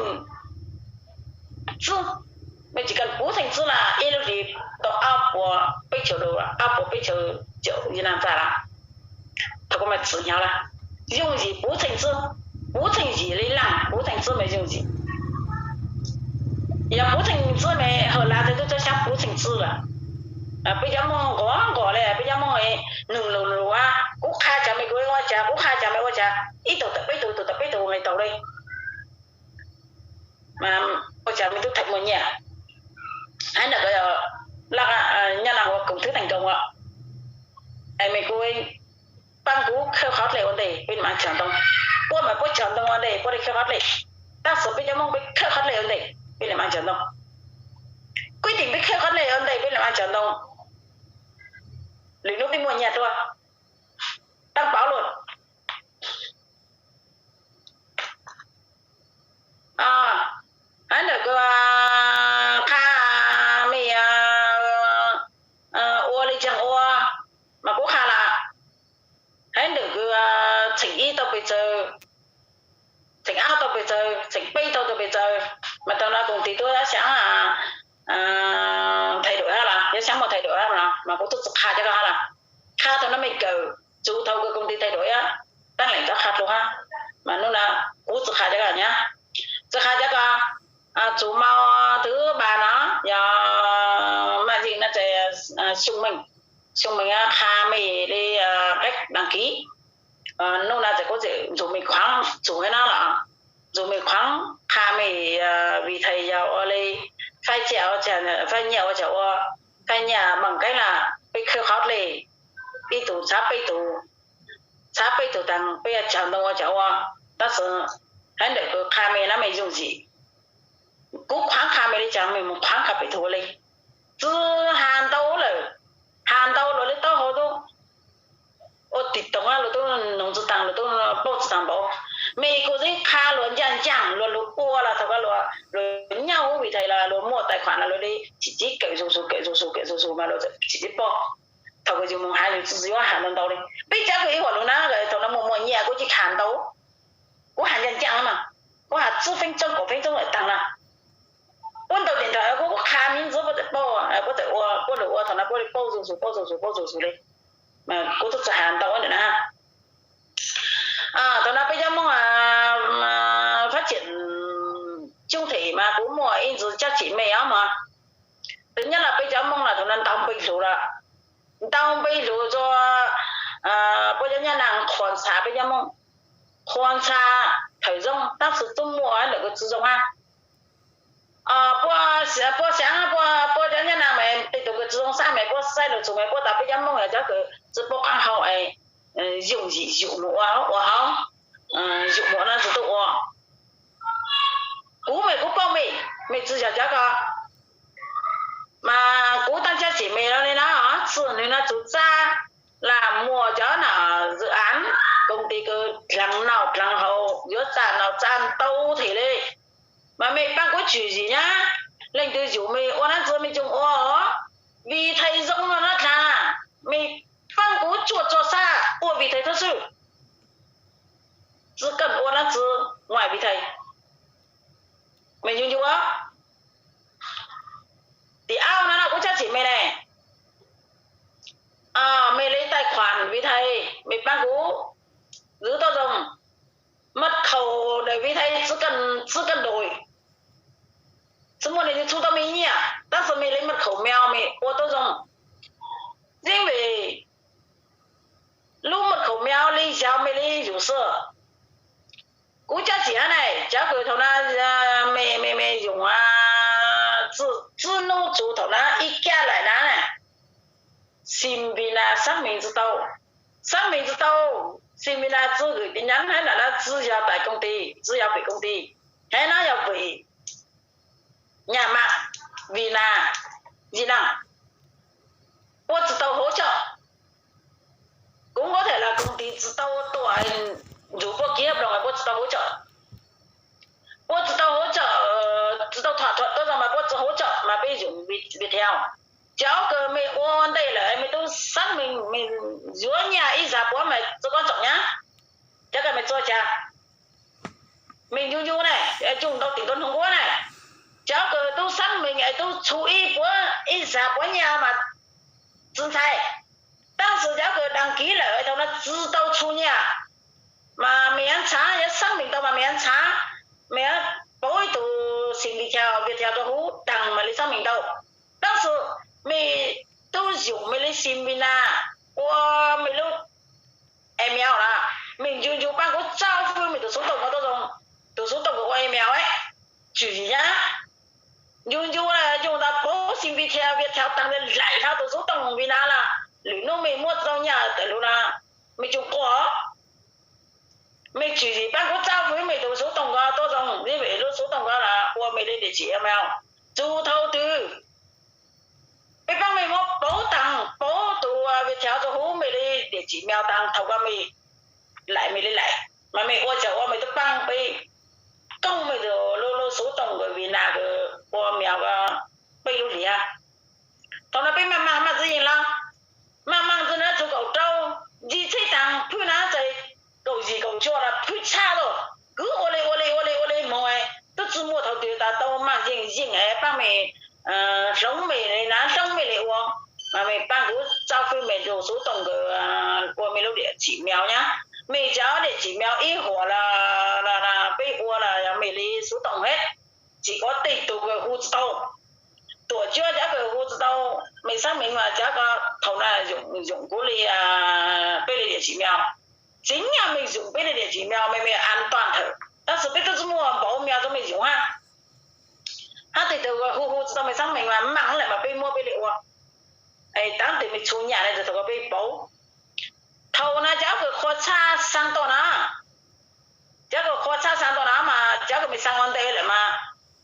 txwb, me tsis kawg puv txheej txwb los ib lub hlis tau ob puas peb caug, ob puas peb caug caum yim na txaj los. Thaum kuv mas txwm hnyav los yooj yim puv txheej txwb, puv txheej yim li laaj puv txheej txwb mas yooj yim. Yog puv txheej txwb mas hawm lav txhua tub txhab xyab puv txheej txwb lawm. Peb cov Moob nqos nqos li, peb cov Moob nug lug lug, kuv qha cas me kuv ua cas, kuv qha cas me ua cas, ib tug tawm peb tug, ib tug tawm peb tug nqe taug li. Ua cas me tub thaij muaj nyiaj, hab ntawm ko nyob na ua koom thwb theej nkaus os. Es me kuv paab kuv khawb qhov dlej ua ntej peb li mas cog ntoo. Puab mas puab cog ntoo ua ntej puab li khawb qhov dlej. Tab sis peb cov Moob peb khawb qhov dlej ua ntej peb li mas cog ntoo. Kuj tim peb khawb qhov dlej ua ntej peb li mas cog ntoo. Lwm nub peb muaj nyiaj dua, taab paub lug. Hab ntawm kuv qha me ua li caag ua mas kuv qha los, hab ntawm kuv txheem ib tau pes tsawg, txheem ab tau pes tsawg, txheem peb tau tau pes tsawg, mas thaum no koom tis tub yog xaav thaij dua hab los, yog xaav muaj thaij dua hab los mas kuv tub tsi qha cov ko hab los. Qha thaum no me kawm, tsuas thaum kws koom tis thaij dua yog taab leem cov qha dlua hab, mas nub na kuv tsi qha cov ko nyab. Tsi qha cov ko, tsuas moog tug pab no, yog maj yeej no ces Xyoo Meej, Xyoo Meej qha me li qeb daag kiv. Nub na ces kuv tseem nrug me khuav txug hab no los, nrug me khuav qha me vim thaum yog ua li faib nyiaj ua cas, faib nyiaj ua cas ua, faib nyiaj maam keeb los peb khawb qhov dlej, ib tug txhab peb tug, txhab peb tug taag peb cog ntoo ua cas ua. Tab sis hab ntawm kuv qha me na me yooj yim. Kuv khuav qha me li cas me mus khuav qha peb tug ua li. Tsi has ntau lawm, has ntau luag li taub hau tub ua tig toog luag tub noog tsi taag luag tub paub tsi taag npaum. Me kuv tib qha luag ncaaj ncaaj luag lug ua los thaum ko luag, luag nyaub vim thaum los luag muaj tais khuam los luag li tsis tib kawm zoo xu kawm zoo xu kawm zoo xu mas luag tsis tib paub. Thaum kws yug moog has yug tsi yuav has ntau ntau li. Peb cov kws ib huam lug na thaum no muaj muaj nyiaj kuv tsi has ntau, kuv has ncaaj ncaaj mas, kuv has tsib feeb tsoob kaum feeb tsoob lawm taag na. Puab ntaus tes nrag kuv, kuv qha me ntsis puab txawm paub, puab txawm ua, puab lug ua thaum no puab li paub zoo xu paub zoo xu paub zoo xu li. Kuv tub tsi has ntau ntawm na. Thaum no peb cov Moob fab xiam coob them mas kuv muaj ib ntsis cab tsim me os mas. Thaum nyob los peb cov Moob los thaum no ntau npe lug los, ntau npe lug rua puab cov nyab Naas qhuas ntxha peb cov Moob, qhuas ntxha thawm zoo tab sis tub muaj ntawm kws tsi zoo hab. Puab xaav, puab cov nyab Naas mas tej tug kws tsi zoo sab mas puab saib lug txug mas puab tas peb cov Moob yog cov kws tsi paub qaab hau es yug yim yug moog ua, ua hauv, yug moog nab tsi tub ua. Kuv mas kuv paub mej, mej tsi yog cov ko mas kuv taab cab cem mej le na, txij nwg nua txug txab lam muaj cov nam zi aav koom tis kws dlaag noj dlaag haus yuav txaj noj txaj ntau them le, mas mej paab kuv tswm yim nyab, leej twg yug mej ua nab tsi mej coj ua os, vim thais zoo no nab dlaag, mej paab kuv tsuaj tso sab ua vim thais tub xwb, tsi kam ua nab tsi ua vim thais. Mej ncu ncu, tim aub no na kuv cab cem mej ne, mej le tais khuam vim thais mej paab kuv zwv tuaj zoo, maj khaum ntawm vim thais tsi kam, tsi kam dois, tsi muaj nwg txhu tau mej nyiaj tab sis mej le maj khaum meo mej ua tuaj zoo, yeej vim lub maj khaum meo le yog mej le yug xwb. Kuv cab cem hab na, cov kws thaum na mej, mej, mej yug txij nub txug thaum na ib kab laim na, Xim Vim Nas xab meem tsi tau, xab meem tsi tau, Xim Vim Nas tsi gửi tin nhắn hab na, tsi yog tais koom tis, tsi yog pem koom tis, hab na yog pem nyam mas Vim Nas, Vim Nas puab tsi tau hauv coj. Kuv nkaub them los koom tis tsi tau tuaj nrug puab kiab ploog, puab tsi tau hauv coj, puab tsi tau hauv coj, tsi tau thom thuam tuab zoo mas puab tsi hauv coj mas peb yug Viettel. Cov kws mej ua ntej lawm mej tub xab meem mej yuav nyaj ib zag puab mas tsi kob tsoom nyab, cov kws mej txua cas mej ncu ncu na, cug ntau tim ntau noog nquab na, cov kws tub xab meem es tub txhu ib puab ib zag puab nyaj mas tsi ntxhais, tab sis cov kws đăng ký lawm thaum no tsi tau txhu nyaj mas mej yuav ntxhab, yuav xab meem tau mas mej yuav ntxhab, mej yuav pauv ib tug Xim Viettel, Viettel rua huv đăng mas le xab meem tau. Tab sis mej tub yug mej le Xim Vim Nas ua mej lub email na, mej ncu ncu paab kuv txhaj fwb mej tus xuv toom ko tuaj zoo, tus xuv toom ko ua email, tswm yim nyab, ncu ncu na yug tas pauv Xim Viettel, Viettel tag le laim hlo tus xuv toom Vim Nas lawm, lwm nub mej muab tau nyaj tawm lug na, mej cug quas, mej tswm yim paab kuv txhaj fwb mej tus xuv toom ko tuaj zoo, le vim lub xuv toom ko ua mej le địa chỉ email, txug thaum twg peb paab mej muab pauv taag, pauv tus Viettel rua huv mej le địa chỉ email taag, thaum ko mej laim mej le laim, mas mej ua tsaam ua mej tub paab peb koob mej tus lub, lub xuv toom Vim Nas ua email ko peb lub hliav. Thaum no peb maj maj maj txwv yeej lawm, maj maj txwv na txug kaum rau, ntsib txhib taag phwj na txais kaum yim kaum cuaj los phwj tshaj lawm, kwv ua le ua le ua le ua le moog, tub tsi muaj thaum twg tas tau maj yeej yeej paab mej, hloov mej le na, hloov mej le ua, mas mej paab kuv txhaj fwb mej tus xuv toom nkawd ua mej lub địa chỉ email nyab, mej cov địa chỉ email ib huam los peb ua los mej le xuv toom hab, tsis ua tej tug kws hu tsi tau. Tuam cuab cov kws hu tsi tau, mej xab meem mas cov ko thaum na yoom kuv le, peb le địa chỉ email, tseev nyaj mej yoom peb le địa chỉ email mej, mej an toàn thawm, tab sis peb tub tsi muaj npaum email rua mej yoom hab. Hab tej tug hu hu tsi tau mej xab meem mas maaj lawm mas peb muab peb le ua, taab tes mej txhu nyaj le thaum ko peb pauv. Thaum na cov kws qhua txhaj xaa tau na, cov kws qhua txhaj xaa tau na mas cov kws mej xaa ua ntej lawm mas,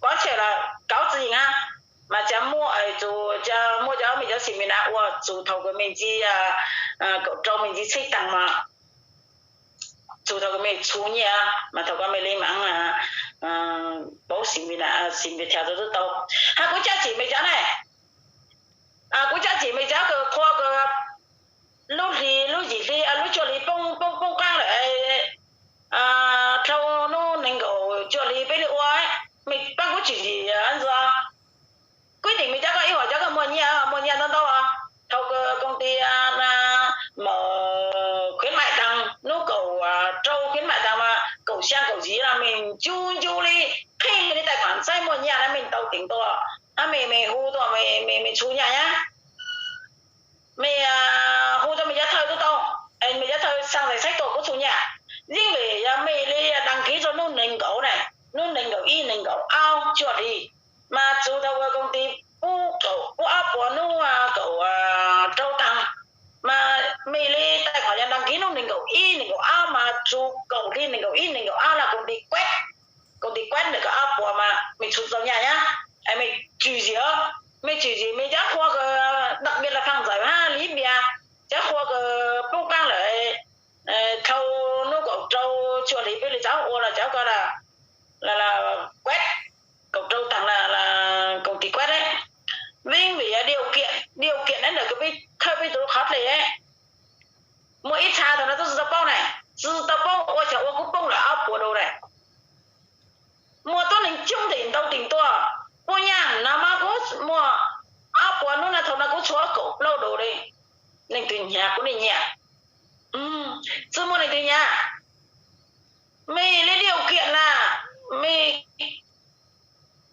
kov tshem los kauv txwv yeej hab, mas cov muaj, txug, muaj cov mej cov Xim Vim Nas ua txug thaum kws mej ntsib kaum rau mej ntsib txhib taag mas, txug thaum kws mej txhu nyaj mas thaum ko mej le maam pauv Xim Vim Nas, Xim Viettel tau. Hab kuv cab cem mej cov na, kuv cab cem mej cov kws qhua kws lub hli, lub yim hli, lub cuaj hli poob poob poob qaab lawm, dhau nub nees nkaum cuaj hli peb le ua, mej paab kuv tswm yim ntxwv. Kuv teem mej cov ko ib huam cov ko muaj nyaj, muaj nyaj ntau ntau. Thaum kws koom tis mawm khuyến mại taag, nub kaum rau khuyến mại taag mas kaum xyaa kaum yim los mej ncu ncu le, qheb mej le tais khuam saib muaj nyaj na mej tau teem tau, hab mej, mej hu tuaj mej, mej txhu nyaj nyab, mej hu tuaj mej cov thawj tub tau, es txug kaum hli nees nkaum ib nees nkaum ob los koom tis Kuab, koom tis Kuab ntawm koj ob puas mas mej txhua txaus nyaj nyab, mej tswm zim, mej tswm zim mej cov qhua kws đặc biệt là Phav Ntxawm hab Liv Npias, cov qhua kws poob qaab lawm, dhau nub kaum rau tsua hli peb le txav ua los cov ko Kuab, kaum rau taag koom tis Kuab, vim yog điều kiện, điều kiện ntawm kws peb khawb peb tug qhov dlej, muaj ib txha thaum no tub tsi tau paub na, tsi tau paub ua cas ua kuv poob lawm ob puas dollar na. Muaj tuab neeg coob ntau tes tuaj, puab nyaaj na mas kuv muaj ob puas, nub na thaum no kuv txhua kaum plaub dollar li. Neeg twg hnyav kuv niaj nyiaj, tsi muaj neeg twg hnyav. Mej le điều kiện na, mej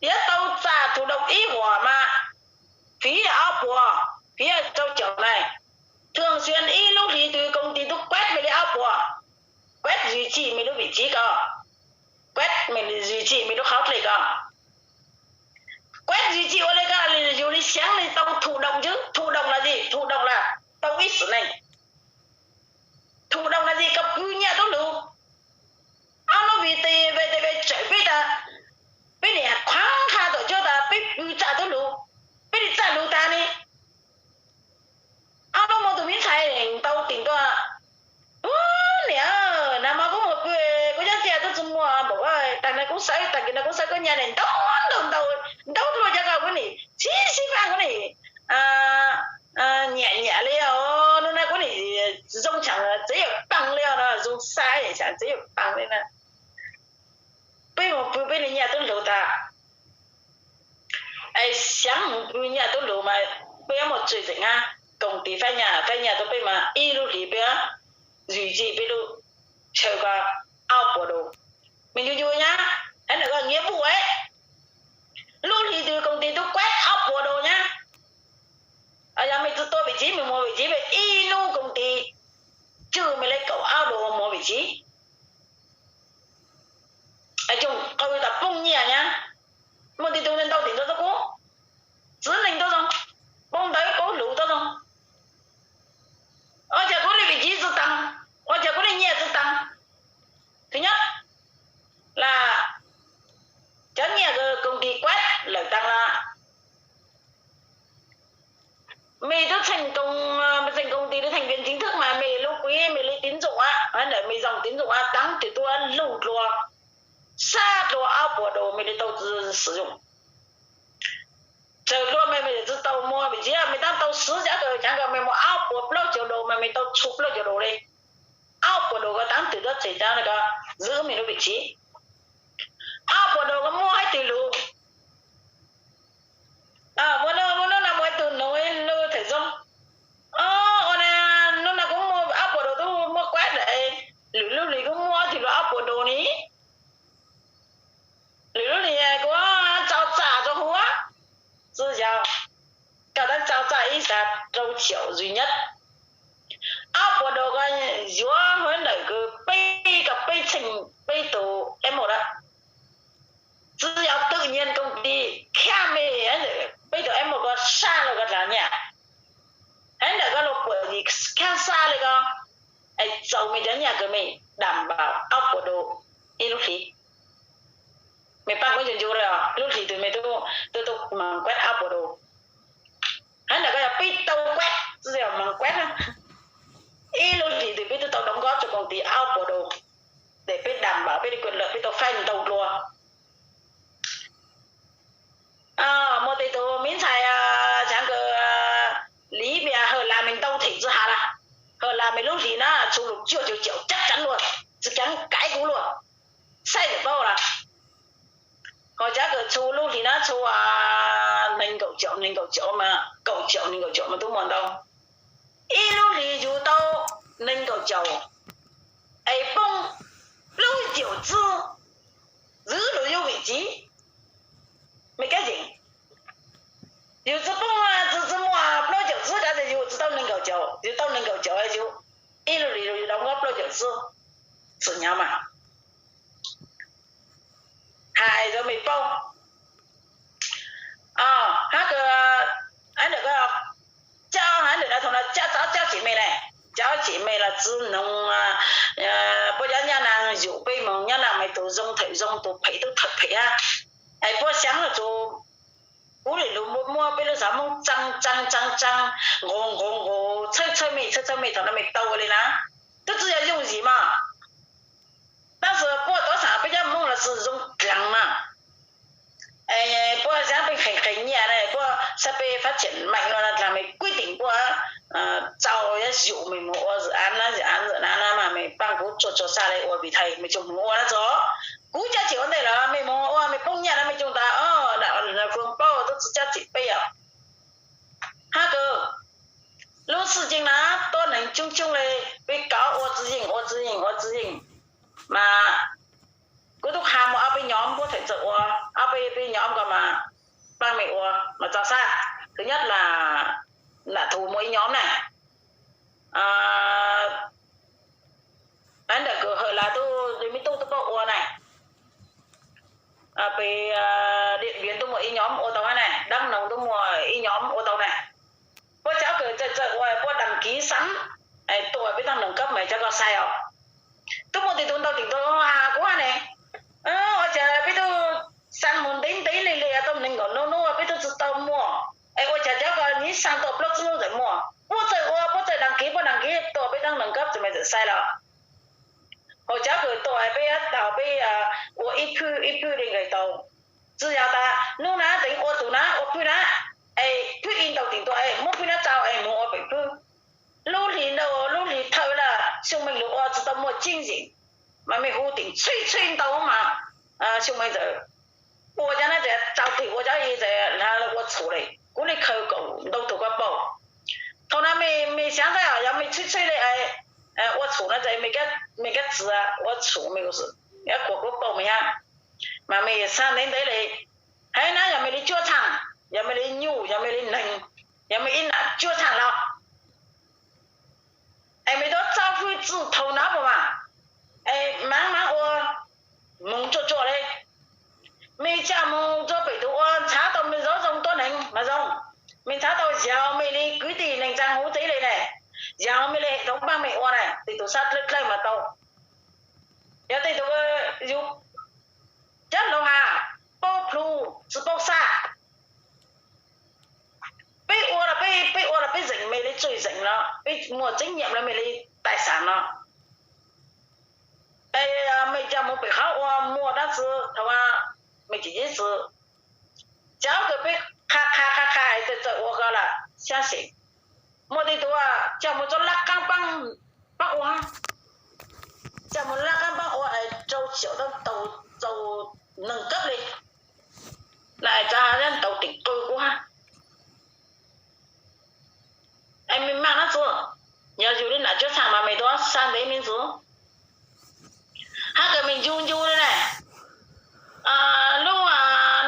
yuav tau txam tug doos ib huam mas, phiv ob puas, phiv rau caum na, thường xuyên ib lub hli tug koom tis tub Kuab mej le ob puas, Kuab duy trì mej lub vị trí ko, Kuab mej duy trì mej lub qhov dlej ko. Kuab duy trì ua le ko, yus le xyaav le tau thụ động chứ, thụ động là gì, thụ động là tau ib xwm neeg, thụ động là gì, koj pw nyiaj tub lug. Ob nub vim tes ve tes ve tsawm peb tas, peb nim khuaav qha tom cuab tas peb pw txaj tub lug, peb le txaj lug tag ne. Ob nub muaj tug miv ntxhais ntau tes tuaj, ub niam, nag hmo kuv mus pw, kuv cov txiaj tub tsi muaj npaum, taag na kuv xav, taag kis no kuv xav koj nyaj ne ntau ntau ntau, ntau dlua cov ko kuv nim sib sib faaj kuv nim nyiam nyiam le os, nub na kuv nim zoo tshaav txiv yaum paag le os, zoo xav tshaav txiv yaum paag le na. Peb mus pw peb le nyiaj tub lug tas, es xyaav mus pw nyiaj tub lug mas peb yuav muaj tswv zeem hab, koom tis faib nyiaj, faib nyiaj rau peb mas ib lub hlis peb yuav duy trì peb lub chaw ko ob puas dollar. Mej ncu ncu nyab, hab ntawm ko nghĩa vụ, lub hlis tug koom tis tub Kuab ob puas dollar nyab. Yog mej tsi tau vị trí, mej muaj vị trí, mej ib nub koom tis tswj mej le kaum ob dollar muaj vị trí. Coog qw tas poob nyiaj nyab. Muaj tes tug ntau tim ntawd tuaj kuv, txiv neej tuaj zoo, paub ntawv paub lug tuaj zoo. Ua cas kuv le vị trí tsi taag, ua cas kuv le nyiaj tsi taag. Thứ nhất là cov nyiaj koom tis Kuab lawm taag los, mej tub txheej koom, txheej koom tis le thành viên chính thức mas mej lub quỹ mej le tín dụng a, ntawm mej dòng tín dụng a, taav twg tuaj lug dlua, sab dlua ob puas dollar mej le tau sử dụng. Txawm dlua mej, mej tsi tau muaj vị trí, mej taav tau xwv cov kws caav ko mej muaj ob puas plaub caug dollar mas mej tau txhua plaub caug dollar le. Ob puas dollar ko taav twg tuaj txhim cov ko, giữ mej lub vị trí. Ob puas dollar ko muaj hab twg lug? Muaj nub, muaj nub no muaj ib tug nug, nug them zoo, ua le, nub no kuv muaj ob puas dollar tub muaj Kuab ntawm, lwm lub hlis kuv muaj ob tug lug ob puas dollar ne. Lwm lub hlis kuv txaus txaj rau huv, tsi yog, koj taav txaus txaj ib xav rau caum duy nhất. Ob puas dollar ko yuav huv ntawm kws peb, koj peb txheej peb tug F một a, tsi yog tự nhiên công ty khab mej, peb tug F một ko sab lug koj dlaag nyaj, hab ntawm koj lug puam yim khab sab le ko, es txaus mej cov nyaj kws mej đảm bảo ob puas dollar ib lub hlis. Mej paab kuv ncu ncu le os, lub hlis twg mej tub tau maas Kuab ob puas dollar, hab ntawm koj yog peb tau Kuab, tsi yog maas Kuab, ib lub hlis twg peb tub tau đóng góp rau koom tis ob puas dollar, es peb đảm bảo peb le quyền lợi, peb tau faib ntau dlua. Muaj tej tug miv ntxhais, caav kws Liv Npias Hawm Las mej ntau them tsi has las, Hawm Las mej lub hlis na txhua lug cuaj caug caum chắc chắn luôn, tsi kaav kaiv kuv luaj, saib tawm paub las. Ho caav kws txhua lub hlis na txhua neeg nkaum caum, neeg nkaum caum mas, kaum caum neeg nkaum caum mas tub muaj ntau. Ib lub hlis yug tau neeg nkaum caum, es poob plaub caug tsib, giữ được yus vị trí, mej kab yeem. Yus tsi poob, tsi, tsi muaj plaub caug tsib kav tas yus tsi tau neeg nkaum caum, yus tau neeg nkaum caum yus ib lub hlis yus đóng góp plaub caug tsib, txim hnyav mas. Hais rau mej paub. Hab kws, hab ntawm ko, coj, hab ntawm no thaum no coj txob coj cim mej na, coj cim mej los tsi noog, puab cov tus phem tub thawm phem hab. Es puab xyaav lug txug kuv li lug muaj peb lub xav Moob tsaa tsaa tsaa tsaa, nqus nqus nqus, txhawj txhawj mej txhawj txhawj mej thaum no mej tau ua le na, tub tsi yog yooj yim mas. Tab sis puab tuav xaam peb cov Moob los tsi zoo dlaag mas. Puab xyaav peb qhees qhees nyiaj na, puab xaav peb fab tsiam meem no na dlaag mej kuib teem puab txaus yog yum mej moog ua zim aav na, zim aav zim aav na mas mej paab kuv tsuag tsuag saj le ua vim thais mej tsoog moog ua na txog. Kuv cab tsim ua ntej los mej moog ua mej poob nyiaj na mej coj tas, o, na kuv paub tub tsi cab tsim peb os. Hab kws lub sij ceeb na tuab neeg coob coob le, peb kov ua tsi yeej ua tsi yeej ua tsi yeej. Mas kuv tub qha muaj ob peb nyom puab txawm ua, ob peb peb nyom ko mas paab mej ua mas txaus sab. Thứ nhất là lam thum muaj ib nyom na, ntawm kws hawm las tub mej tub tub paub ua na, peb Điện Biên tub muaj ib nyom ua tau hab na, Đắk Nông tub muaj ib nyom ua tau na. Puab cov kws txawj txawj ua puab đăng ký sẵn, tuaj peb tug nâng cấp mas cov ko sai os. Tub muaj tej tug ntau teem tug has kuv hab ne, ua cas peb tug saj moog ntev ntev le le tau nees nkaum nub nub peb tug tsi tau muaj. Es ua cas cov ko nyiv saj tuaj plaub tsib nub txawm muaj, puab txawj ua puab txawj đăng ký puab đăng ký tuaj peb tug nâng cấp txawm mas txawm sai lawm. Hos cov kws tuaj peb tau peb ua ib phwj ib phwj le nqes tau. Tsi yog tas nub na teev ua tug na ua phwj na, es phwj ib ntau teem tuaj es muab phwj na tsau es moog ua pem phwj. Lub hlis ntau lub hlis thawj lawm xyoo meej lug ua tsi tau muaj tseeb zeem, mas mej hu teem txhij txhij ntau mas xyoo meej txawm ua cov na txawm tau twg ua cov ib txawm ua txhum le. Kuv le khaws kaum ntau tug kuv paub. Thaum na mej xyaav ntawd yog mej txhij txhij le ua txhum na txawm mej kab txiv ua txhum mej kuv kuv paub mej hab. Mas mej xaav ntev ntev le, hab na yog mej le cuab tshaaj, yog mej le nyuj, yog mej le neeg, yog mej ib nam cuab tshaaj los es mej tuav txoj hwj txwm thaum na puas mas, es maam maam ua, moog tsuaj tsuaj le. Mej coj moog rua pem tug ua ntshaw tau mej zaub zoo tuab neeg mas zoo. Mej ntshaw tau yog mej le kwv tij neej tsaa huv txij le na, yog mej le heev paab mej ua na, tej tug sab dlawb dlawb mas tau. Yog tej tug yug cov laug has, paub plhu, tsi paub sab. Peb ua los peb, peb ua los peb zeem mej le txuj zeem no, peb muaj tseeb nyiam los mej le tais xaam no. Es mej coj moog pem qhov ua muaj dlaab tsi, thaum mej tsis yig tsi, cov kws peb qha qha qha qha es txawj txawj ua ko lawm xyab xim. Muaj tej tug coj moog txoj laj qaab paab ua, coj moog laj qaab paab ua es rau siaum tab tau txaus neeg kab le. Na es txav ntau teem qw kuv hab. Es mej maaj dlaab tsi, yog yug le nam cuab tshaaj mas mej tuav xaav ntev mej ntxiv. Hab kws mej ncu ncu le na, lub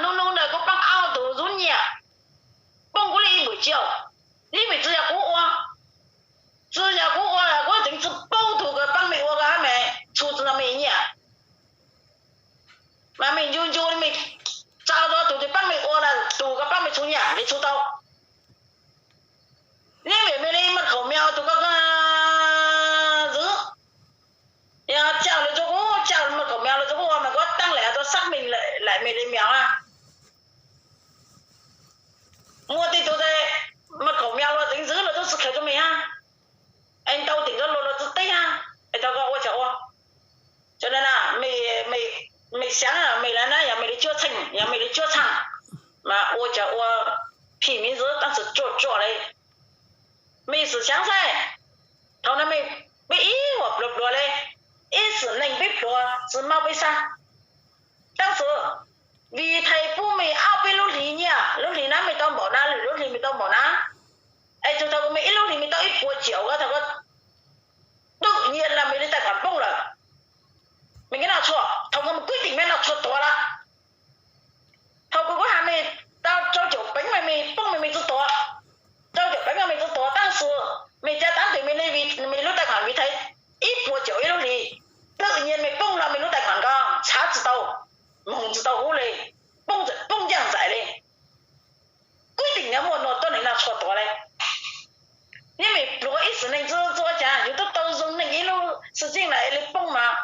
nub nub ntawd kuv paab aub tug zub nyiam, poob kuv le ib npuj ciaus, ib npuj tsi yog kuv ua, tsi yog kuv ua kuv tseem tsi paub tug kws paab mej ua ko hab mas txhu tsi no mej nyiam. Mas mej ncu ncu le mej txav tau tug twg paab mej ua lawm tug ko paab mej txhu nyiam le txhu tau. Neb vim mej le maj khaum mias ua tug ko ntxiv, yog caj lug rua kuv, caj maj khaum mias lug rua kuv ua mas kuv taab lem tau sab mej lem mej le mias. Muaj tej tug maj khaum mias lug tseev ntxiv lug tub tsi khaws rua mej hab, es ntau teem rua lug lug tsi teb hab, es thaum ko ua tsaug ua. Tso na, mej xyaav mej le na, yog mej le cuab tsheej, yog mej le cuab tshaaj, mas ua tsaug ua, phim mej ntxiv tab tsi tsuaj tsuaj le. Mej xwm xyaav saib, thaum no mej, peb ib huam pluag pluag le, ib xwm neej peb pluag tsi maub peb sab. Tab sis vim thais pub mej ob peb lub hlis nyiaj, lub hlis na mej tau npaum na, lwm lub hlis mej tau npaum na, es txug thaum kws mej ib lub hlis mej tau ib puas ciam ko thaum ko, twm nyia los mej le tais khuam poob lawm. Mej nkaum noj tshua, thaum ko mej kwv teem mej noj tshua tuag lawm. Thaum kuv kuv has mej tau rau caum peev mas mej poob mas mej tsi tuag, rau caum peev mas mej tsi tuag, tab sis mej cov taab twm mej le, mej lub tais khuam vim thais ib puas ciam ib lub hlis, twm nyia mej poob los mej lub tais khuam ko ntshaw tsi tau, moog tsi tau hub le, poob txawm poob ncaaj nxais le. Kwv teem nyob muaj nua tuab neeg noj tshua tuag le. Neb mej pluag ib xwm neej tsi txuj ua cas yug tub tau zoo neej ib lub sij tseeb na le poob mas,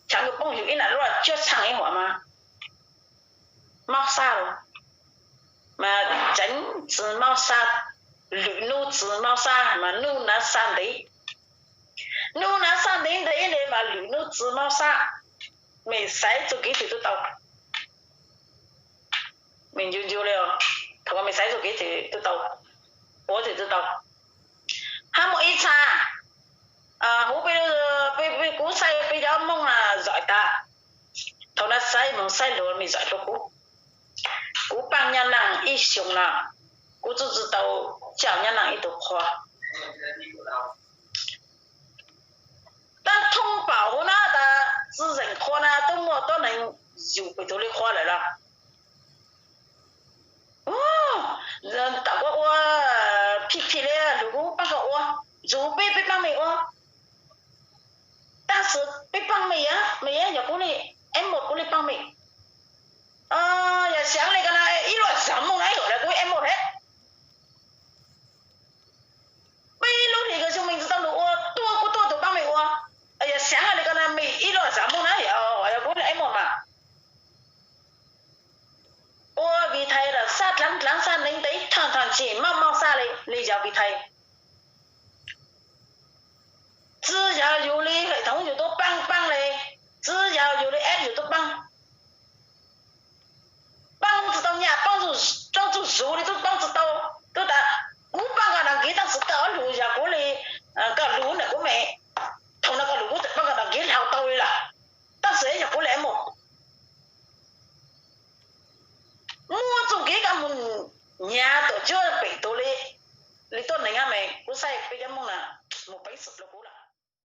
tshav nkaus poob yug ib nam lub cuab tshaaj ib huam mas. Mauj Xaj los, mas tseev txiv Mauj Xaj, lwm nub txiv Mauj Xaj mas nub nav xaj ntev, nub nav xaj ntev ntev ne mas lwm nub txiv Mauj Xaj. Mej xaiv txuj kev twg twb tau, mej ncu ncu li, thaum koj mej xaiv txuj kev twg twb tau, ua twg twb tau. Hab muaj ib txha, huv, kuv xaiv peb cov Moob na zom tas, thaum nav xaiv moog xaiv luag mej zom dlua kuv. Kuv paaj nyaab naaj ib xyoo na, kuv txuj tsi tau coj nyaab naaj ib tug qhua. Taab thoob pam huv na tas tsi zeem qhua na tub muaj tuab neeg yug pem tug li qhua lawm los. Tam kuv ua phij phij li lug kuv paab koj ua, yug peb peb paab mej ua. Taab sis peb paab mej, mej yog kuv li, ib muam kuv li paab mej. Yog xyaav li ko na ib luaj xyaav moog na yog kuv ib muam hab. Peb lub hlis kws xyoo mej tsi tau lug ua, tuaj kuv tuaj tug paab mej ua. Yog xyaav li ko na mej ib luaj xyaav moog na yog kuv ib muam mas. Ua Vitae los xaj dlaav dlaav xaj neeg ntev thaaj thaaj tsi maj maj xaj li, li yog Vitae. Tsi yog yug li hais thaum yug tub paab paab li, tsi yog yug li eb yug tub paab. Paab tsi tau nyaj, paab tsi tau zuv li tub paab tsi tau. Tub tas kuv paab koj nas nkiv taab tsi tau ob lug yog kuv li, koj lug na kuv mej. Thaum no koj lug kuv tsi paab koj nas nkiv hlau tau li lawm. Taab sis yog kuv li ib muam, muaj txuj kev koj moog nyav tuam cuab pem tug li, li tuab neeg hab mej, kuv xaiv peb cov Moob na, moog peev xwm dlua kuv lawm.